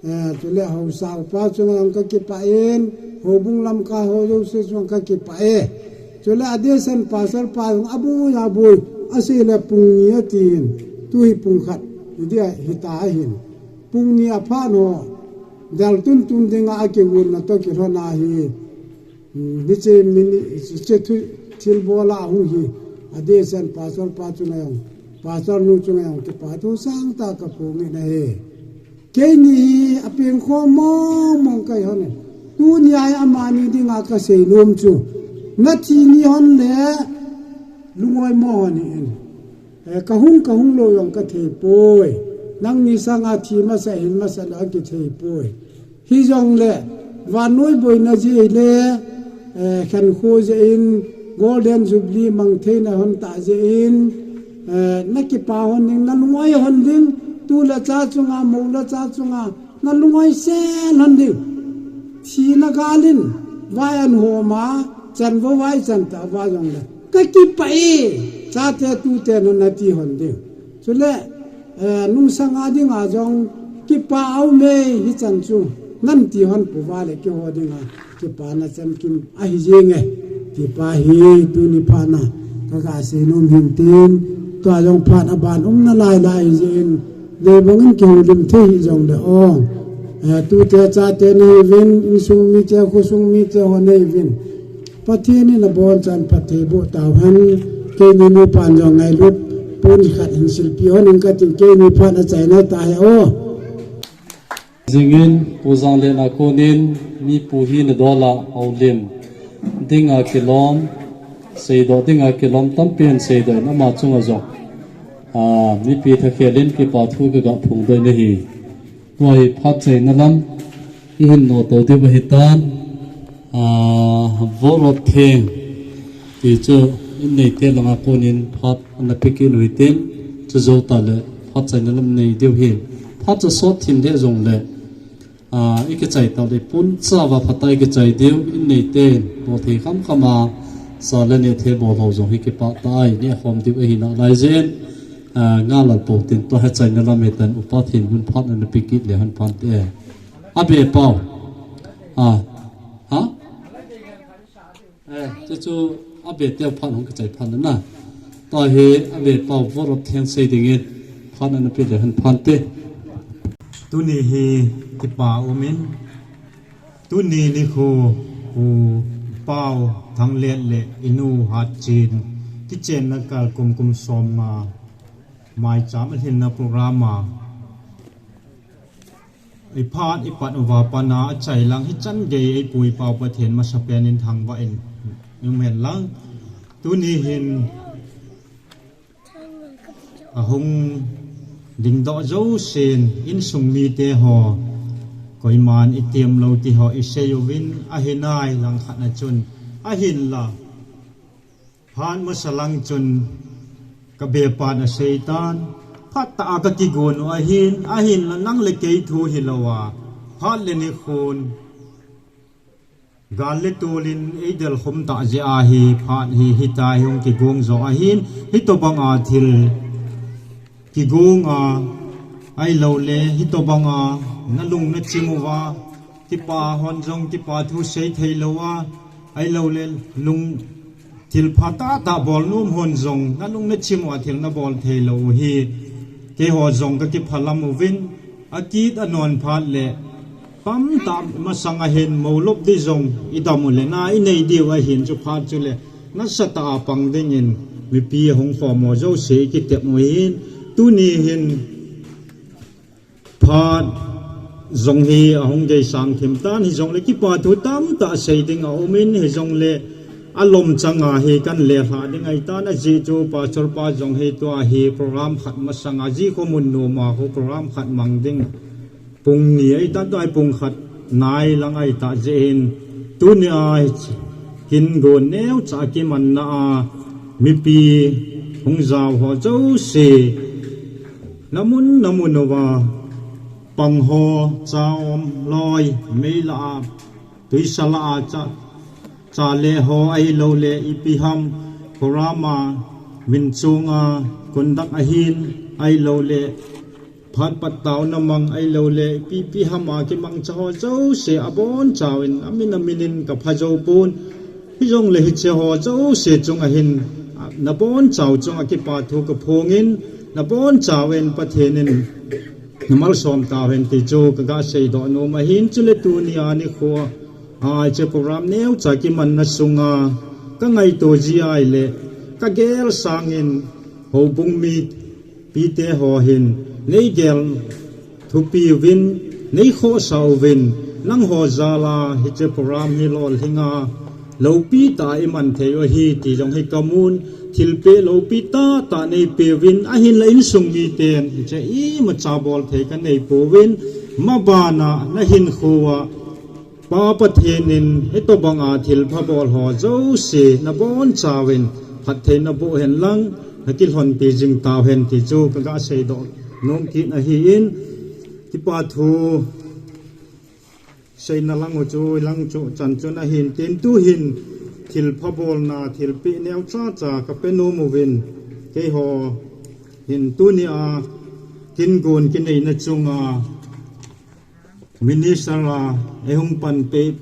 Eh, chule haosa upa chunga jong kakipah in, houbung lamkai ho jouse chunga kakipah e. Chule adeh sen pastor pa jong aboi aboi, asei le pung ni atin, tu hi pung khat, hiti a hita ahin. Pung ni aphat ho, del tun tun dinga akigonna toh kilhon ahi. Hmm, hiche mini, hiche thu, thilbol a hung hi, adeh sen pastor pa chunga jong, pastor nu chunga jong, kipa thu sangtah kaphong in ahi. Keini hi apengkhom mong mong kahi hon e. Tunia hi amani dinga kasei nom chu, nathi ni hon le, lungoi mo hon hih in. Eh, kahung, kahung lou jong kathei poi. Nangni sanga thi masa, hin masa lou akithei poi. Hijongle, vannoi boina jeh le, eh, khankho jeh in, Golden Jubilee mang theina hon tah jeh in, eh, nakipa hon ding, nalungoi hon ding, tu le cha chunga, mou le cha chunga, nalungoi sel hon ding. Thina galin vai an homa, chan vo vai chan ta va jong le, ka kipah e, chate tute nana ti hon ding. Chule nungsang a dinga jong kipah a um e, hichan chu nan ti hon pu va le kiho dinga kipana chamkim ahi jing e. Tipa hi tuni phatna ka ga sei nom hin tin, tua jong phat aban umna lai lai jin, dei bangin kihoulim thei hi jong le ong. Tute chate neiuvin, insung mite, khosung mite ho neiuvin, Pathen in abonchan phatthei boh tauhen. Keini nupan jong ngailut pon khat hin silpi hon in katin, keini phat achaina tahi o. Jingin, Pu Jangliana konin, mi pu hi nadola houlim dinga kilom, seidoh dinga kilom tampen seidoh in ama chunga jong mipi thakhelin kipa thu kaga phongdoh in ahi. Tua hi phat chaina lam ihin noto diu ahitan, Vorop Theng ti chu inneite langa konin phat ana pe kit u hitin, chujou tale phat chaina lam nei diu hi. Phat chu sot thim deh jongle, ikichai tau le punchauva phatah a ikichai diu, inneiten bolthei khamkhama sa le nehthei bol ho jong hi kipah tah a inehkhom diu ahi nalai jin, ngalal pou tin tua hi chaina lam hitan, Upa Thengun phat ana pe kit le hon phante. Abe pau. A, ha? Chuchu abe teu phat hung kichai phat na. Tua hi abe pau Vorop Theng sei dingin phat ana pe le hon phante. Tuni hi kipa umin, tuni nikho Pu Pau Thanglet le inu Hatchin kichenna kal kum kum somnga maicham alhinna program a iphat ipat uva pana achai lang hichan gei eipu ipau Pathen masapen in thangvah in umhen lang. Tuni hin ahung dingdoh jousen insung mite ho, koiman item lou ti ho isei uvin, ahinai langkhat na chun, ahinla phat masa lang chun kabe pan aseitan, phat tah a kakigon u ahin, ahinla nang le kei thu hilouva, phat le nikhon gal le tol in eidel khum tah jeh ahi, phat hi hitia hi hung kigong jo ahin, hitobanga thil kigong a, ahiloule hitobanga nalung nachim uva, kipa hon jong kipa thu sei theilouva, ahiloule lung thil phatah tah bol nom hon jong nalung nachim uva thil nabol theilou u hi, keiho jong kakiphalam uvin, akit anon phat le tamtah masang ahin moulop di jong idam u le na inei diu ahin, chuphat chule nasatah a pang dingin mipi ahung khom ho jouse ikitep u ahin, tuni hin phat jong hi ahung geisang thim tan, hijongle kipa thu tamtah sei ding aumin, hijongle alom changa hi kanlelhah ding ahitan, ajeh chu pastor pa jong hi tua hi program khat masanga jikho mun noma kho program khat mang ding pung ni ahitan, tua hi pung khat nai lang ahitah jeh hin, tunia hin gon neocha kimanna a mipi hung jao ho jouse namun namun uva, pang ho, cha um loi, mei lah a, tuisa lah a, cha, cha le ho ahiloule ipi ham, program a min chunga conduct ahin, ahiloule phat pat taona mang ahiloule ipi ipi ham a kimangcha ho jouse abonchauvin amin amin in kapha jou pon. Hijongle hiche ho jouse chunga hin nabonchau chunga kipa thu kaphongin, nabonchauvin Pathen in namalsom tauhen ti chu kaga seidoh nom ahin, chule tunia nikho a hiche program neocha kimanna sunga kangaito ji ahile, kagel sangin houbung mipite ho hin neigel thupi uvin, neikhohsah uvin, nangho jal a hiche program hi lolhinga loupi tah a iman thei u ahi ti jong hi kamun, thilpeh loupi tahtah neipeuvin, ahinla insung miten hiche imacha bol thei kaneipouvin, mabana nahinkhoa Pa Pathen in hitobanga thilpha bol ho jouse nabonchauvin phatthei naboh hen lang, nakilhonpi jing tauhen ti chu kaga seidoh nom kit ahin, kipa thu Seina lang u chu, lang chu chan chun ahin tin, tuhin thilpha bolna, thilpeh neocha cha kape nom uvin, keiho hin tunia kingon kineina chunga minister a eihung panpeh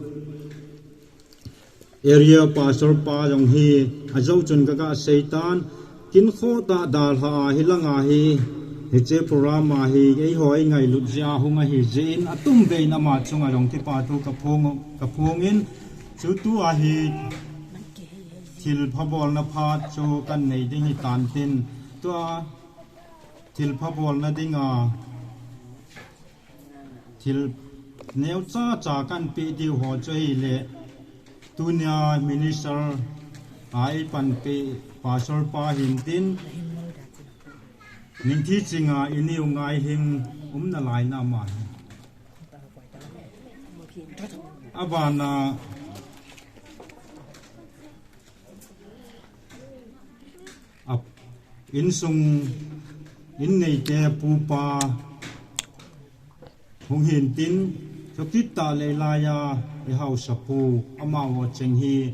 Area Pastor pa jong hi ajou chun kaga seitan, kin khoh tah dalha a hilanga hi, hiche program a hi eiho ingailut jeh a hung ahi jeh in, atum vei in ama chunga jong kipa thu kaphong, kaphong in, chutua hi thilpha bolna phat chu kanei ding hitan tin, tua thilpha bolna dinga thil neocha cha kanpeh diu ho chu ahile, tunia minister a eipanpeh Pastor pa hin tin, Ningthichinga Ineo Ngaihing umna laina ama hi. Abana, a, insung inneite pupa hung hin tin, chukit tah le laiya ihaosapu amaho cheng hi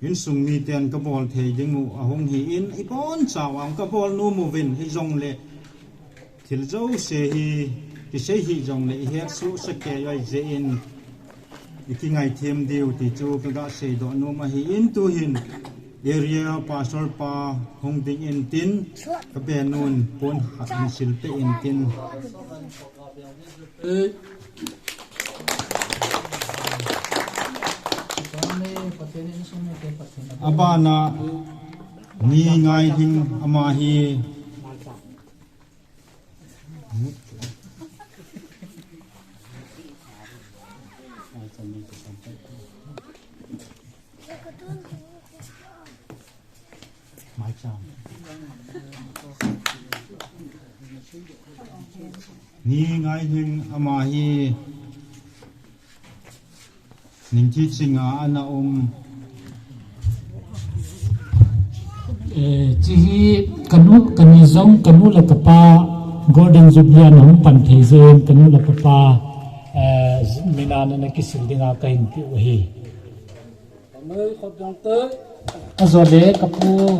insung miten kabol thei dingu ahung hi in, ibonchauva kabol nom uvin, hijongle thil jouse hi kisei hih jongle ihetsoh sah kei ahi jeh in, ikingaithem diu ti chu kaga seidoh nom ahi in, tuhin Area Pastor pa hung ding in tin, kabenun pon khat hin silpeh in tin. Abana Ni Ngaihing ama hi Ni Ngaihing ama hi Ningthichinga ana um. Eh, hiche hi kanu, kani jong kanu le kapa Golden Jubilee ana hung pan thei jeh in kanu le kapa, eh, mina nana kisil dinga kahin peh u ahi. Ajole kapu,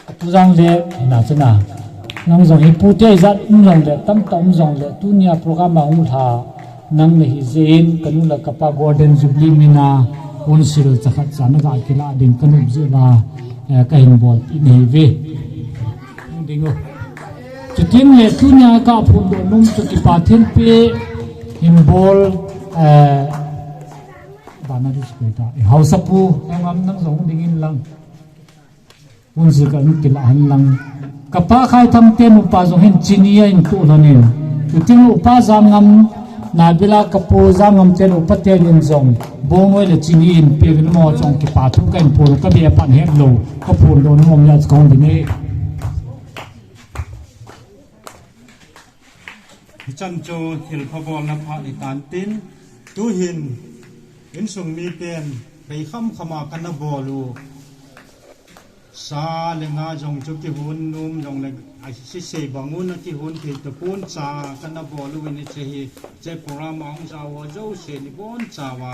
kapu jong le, hina chuna. Nang jong hi pute ijat um jongle, tamtah um jongle, tunia program a hung lha nang nahi jeh in, kanu le kapa Golden Jubilee mina, council chakhat cha naga kilah ding kanop jeh uva, eh, kahin bolpeh nahi uve. Ding u. Chuteng le tunia kaphondoh nom chu kipa thilpeh hin bol, eh, Bana district a, eh, haosapu, eh, ngam nang jong ding in lang. Council ka in kilah hen lang. Kapa Khaitham ten upa jong hin chini ahin toh lhon in. Chuteng upa Jangam, Nabila kapu Jangam ten upa ten in jong, bongnoi le chini ahin pe uvin amaho chunga kipa thu kahin phong u kabe pan het lou, kaphondoh nom jeh a kahung ding e. Hichan chu thilpha bolna phat hitan tin, tuhin insung miten bei khamkhama kana bol u. Sa le nga jong chu kihon nom jongle, asei bang un akihon thei tapon cha kana bol uvin hiche hi, hiche program a hung jao ho jouse in ibonchauva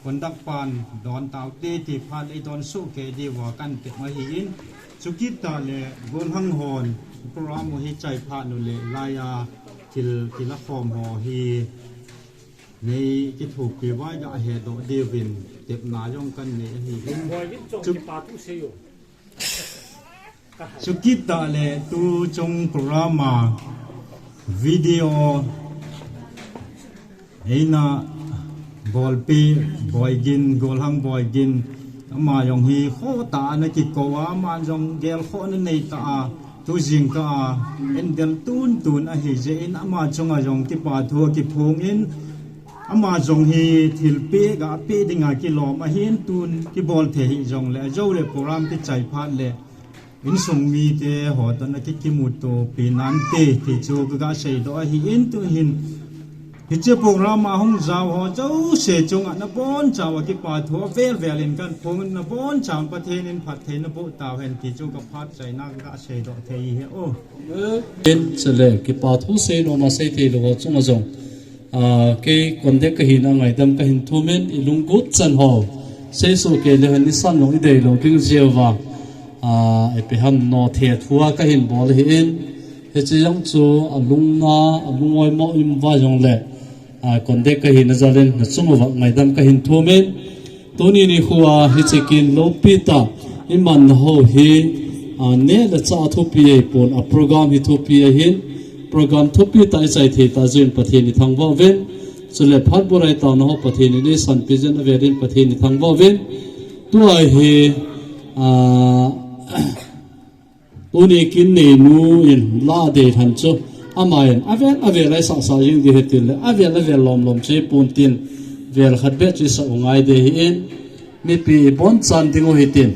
conduct pan don taute ti phat le idon soh kei diuva kahin tep ahi in, chukit tah le golhang hon program u hi chai phat u le laiya thil kilakhom ho hi nei kithopi uva iga hedoh diuvin tepna jong kahin nei ahi in. Chu Chukit tah le tu chung program a video eina bolpi Boigin, Golhang Boigin, ama jong hi khohtah a ana kikou a, ama jong gelkhohna neitah a, tu jingkah a eidel tuntun ahi jeh in ama chunga jong kipa thu akiphong in, ama jong hi thilpeh gapeh dinga kilom ahin, tun kibol thei hih jongle, ajou le program kichai phat le insung mite ho toh ana kikimuto pi nante ti chu kaga seidoh ahi in, tuhin hiche program a hung jao ho jouse chunga nabonchauva kipa thu avel vel in kahin phong in, nabonchauva Pathen in phatthei naboh tauhen ti chu kaphat chaina kaga seidoh thei ahi o. Chule kipa thu seinom a seithei lou ho chunga jong Ah, kei conductor kahina ngaidam kahin thumin, ilunggut chan ho. Seiso kei le hon nisan long idei lo ding jeh uva. Ah, ipi ham no the thua kahin bol ahin. Hiche jong chu alungna, alung oimo um uva jongle. Ah, conductor kahina jal in nachung uva ngaidam kahin thumin. Tuni nikho a hiche kin loupi tah iman ho hi, ah, neh le chah thupi ahipon, a program hi thupi ahin, program thupi tah ichai thei tah jeh in Pathen ithangvah uvin, chule phat bulhai taona ho Pathen in eisanpi jeh in avel in Pathen ithangvah uvin, tua hi, ah, Tuni kin neinu in la dei lhan chu, aman avel avel a isah sah jing ding ahi tile, avel avel lom lom chu ahipon tin, vel khat beh chu isah u ngai ding ahin, mipi ibonchan ding u hitin.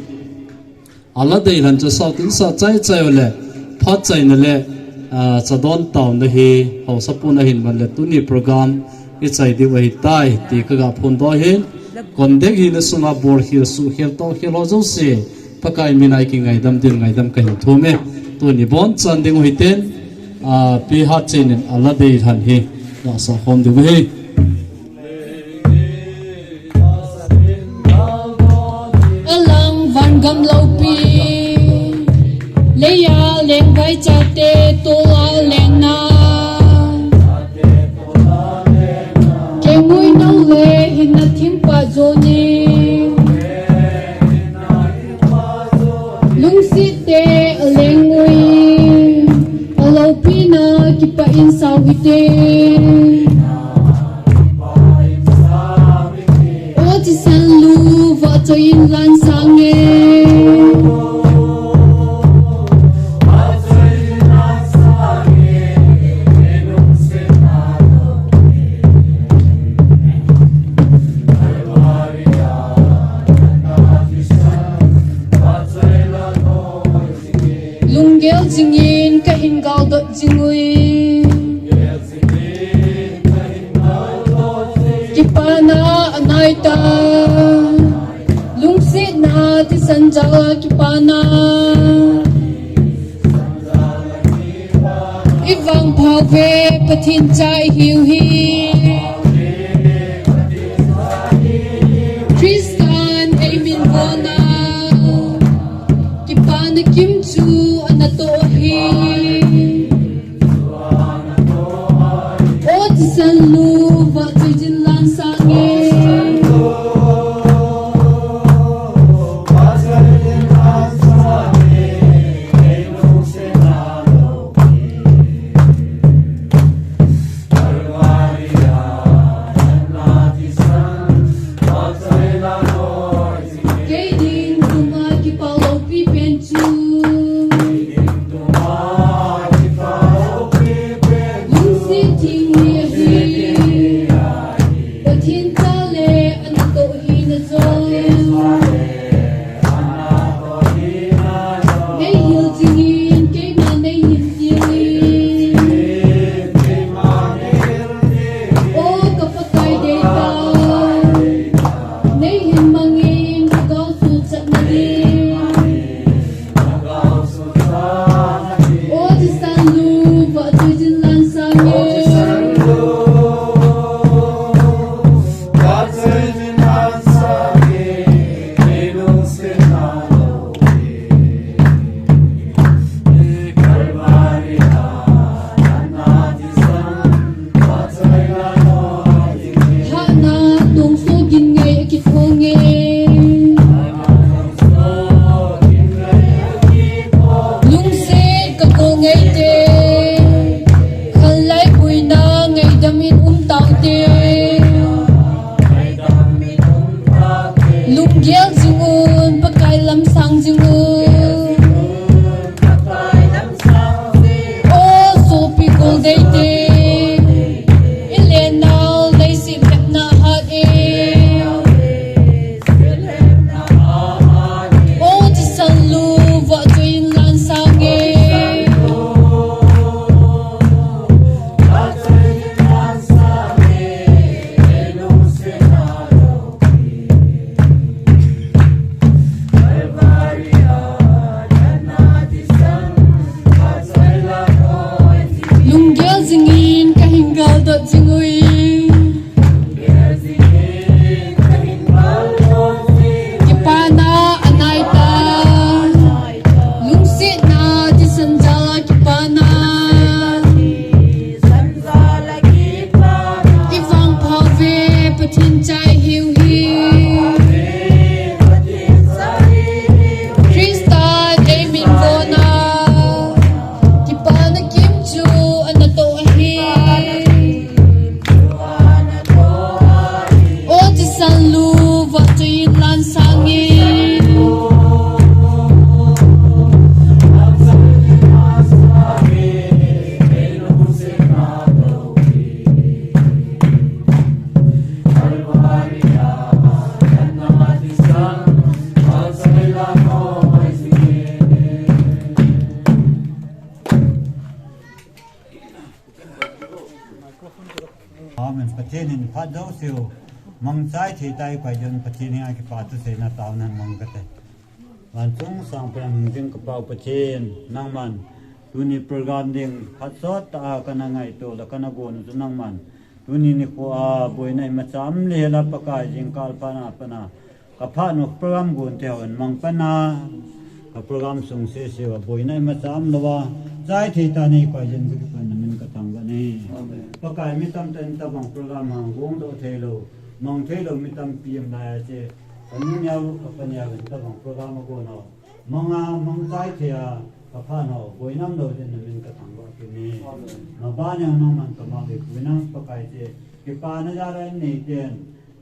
Ala dei lhan chu sah tin sah chai chai u le, phat chaina le, ah, chadon taona hi, haosapu nahin man le tuni program ichai diu ahitai, ti kaga phondoh ahin, conductor hina sunga bol khel, suh khel, toh khel ho jouse, Pakai mina ikingaidam din ngaidam kahin thume. Tuni bonchan ding u hiten, ah, Pi Hatchen in ala dei lhan hi, nasah khom diu ahi. Alang van gam loupi, leiya leng vaichate, tola lengna. Kengui nau le hinna thingpa joni. Lungset te aleng ui. Aloupina kipah in sao hite. O thisan lu vahchoi in lan sange. Lunggel jingin kahin galdot jing ui. Kipana anai ta. Lungsetna thisan jal a kipana. Ivangpha uve Pathen cha ihiu hi. Christan eimin vona. Kipana kim chu anatoh hi. O thisan lu vahchoi jin lan sange. Kei ding tuma kipah loupi pen chu. Lungset theng ni ahi. Pathen cha le anatoh hina jong. Nei hil jingin, keima nei hil jingin. O ka Pakai deitah. Nei hin mangin, ka gaosu chatna ding. O thisan lu, vahchoi jin lan sange. Thahna tongso gin ngai akithong e. Lungset ka kol ngai te. Khanglai puina ngaidam in um taute. Lunggel jing un, Pakai lam sang jing un. O sopi kol deite. Ilen nau leiset lepna hat e. O thisan lu vahchoi in lan sange. Lunggel jing Amen. Pathen in phat jouse u mangchai thei tai, koi jon Pathen henga kipa thuseina taona mang kate. Van chung sang pen hung jing ka Pa u Pathen, nangman tuni program ding phat sot tah a kana ngaito le kana gon u chu nangman tuni nikho a boina imacha um le hela Pakai, jingkah phat na pat na ka phat u program gon te hon mang pan a, ka program sung sese uva boina imacha um louva chai thei tah nei koi jen, ka kipan na min ka thangvah e. Amen. Pakai, mi tamtah in tabang program a gong doh thei lou, mang thei lou mi tampi um lai a che, ka nu neo ka pa neo in tabang program a gon u manga mangchai thei a ka phat u boina um lou din na min ka thangvah kit e. Amen. Maban a nangman ka mangthei boina Pakai che, kipana jal a in nei ten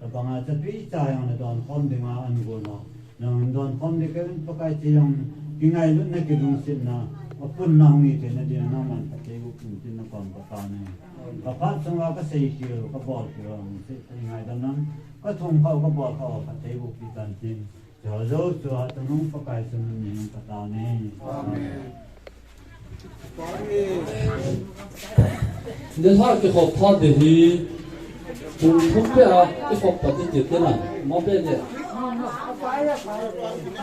tabang a chatui cha jong na don khom dinga an gon u, nang don khom ding kei un Pakai che jong kingailutna kilungsetna a pun na hung hi theina dinga nangman ka thei u pun tin na kom ka ta ne. Ka phat sung uva ka sei khel ka bol khel u se thei ngaidam nan, ka thum kha u ka bol kha u ka thei u pi tan tin. Jojo chu a tunung Pakai chun ni ka ta ne. Amen. Nilhah kikhop phat ding hi, pung thum peh a kikhop pat ding ti te na, ma peh le.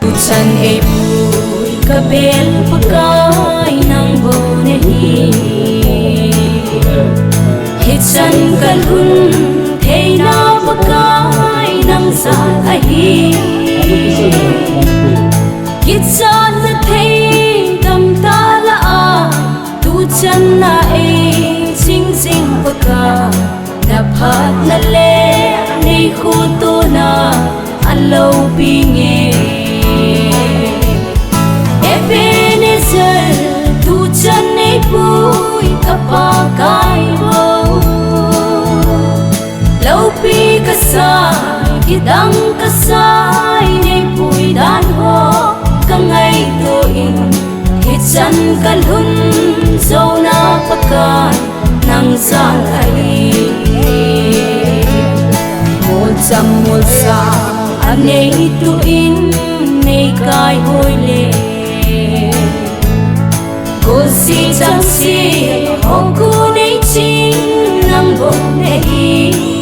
Tuchan eipui ka bel Pakai nang bou nahi. Hichan ka lhun theina Pakai nang jal ahi. Kichatna thei tamtah lah a, tuchan na eiching jing Pakai, na phatna le nei khotona a loupi nge. Ebenezer, tuchan eipui ka Pakai bou. Loupi kasai, kidang kasai, neipui dan ho ka ngaito in, hichan ka lhun jouna Pakai nang jal ahi. Molcham molsa a neitu in, neikai hoi le, golsi changse ho khu neiching nang bou nahi.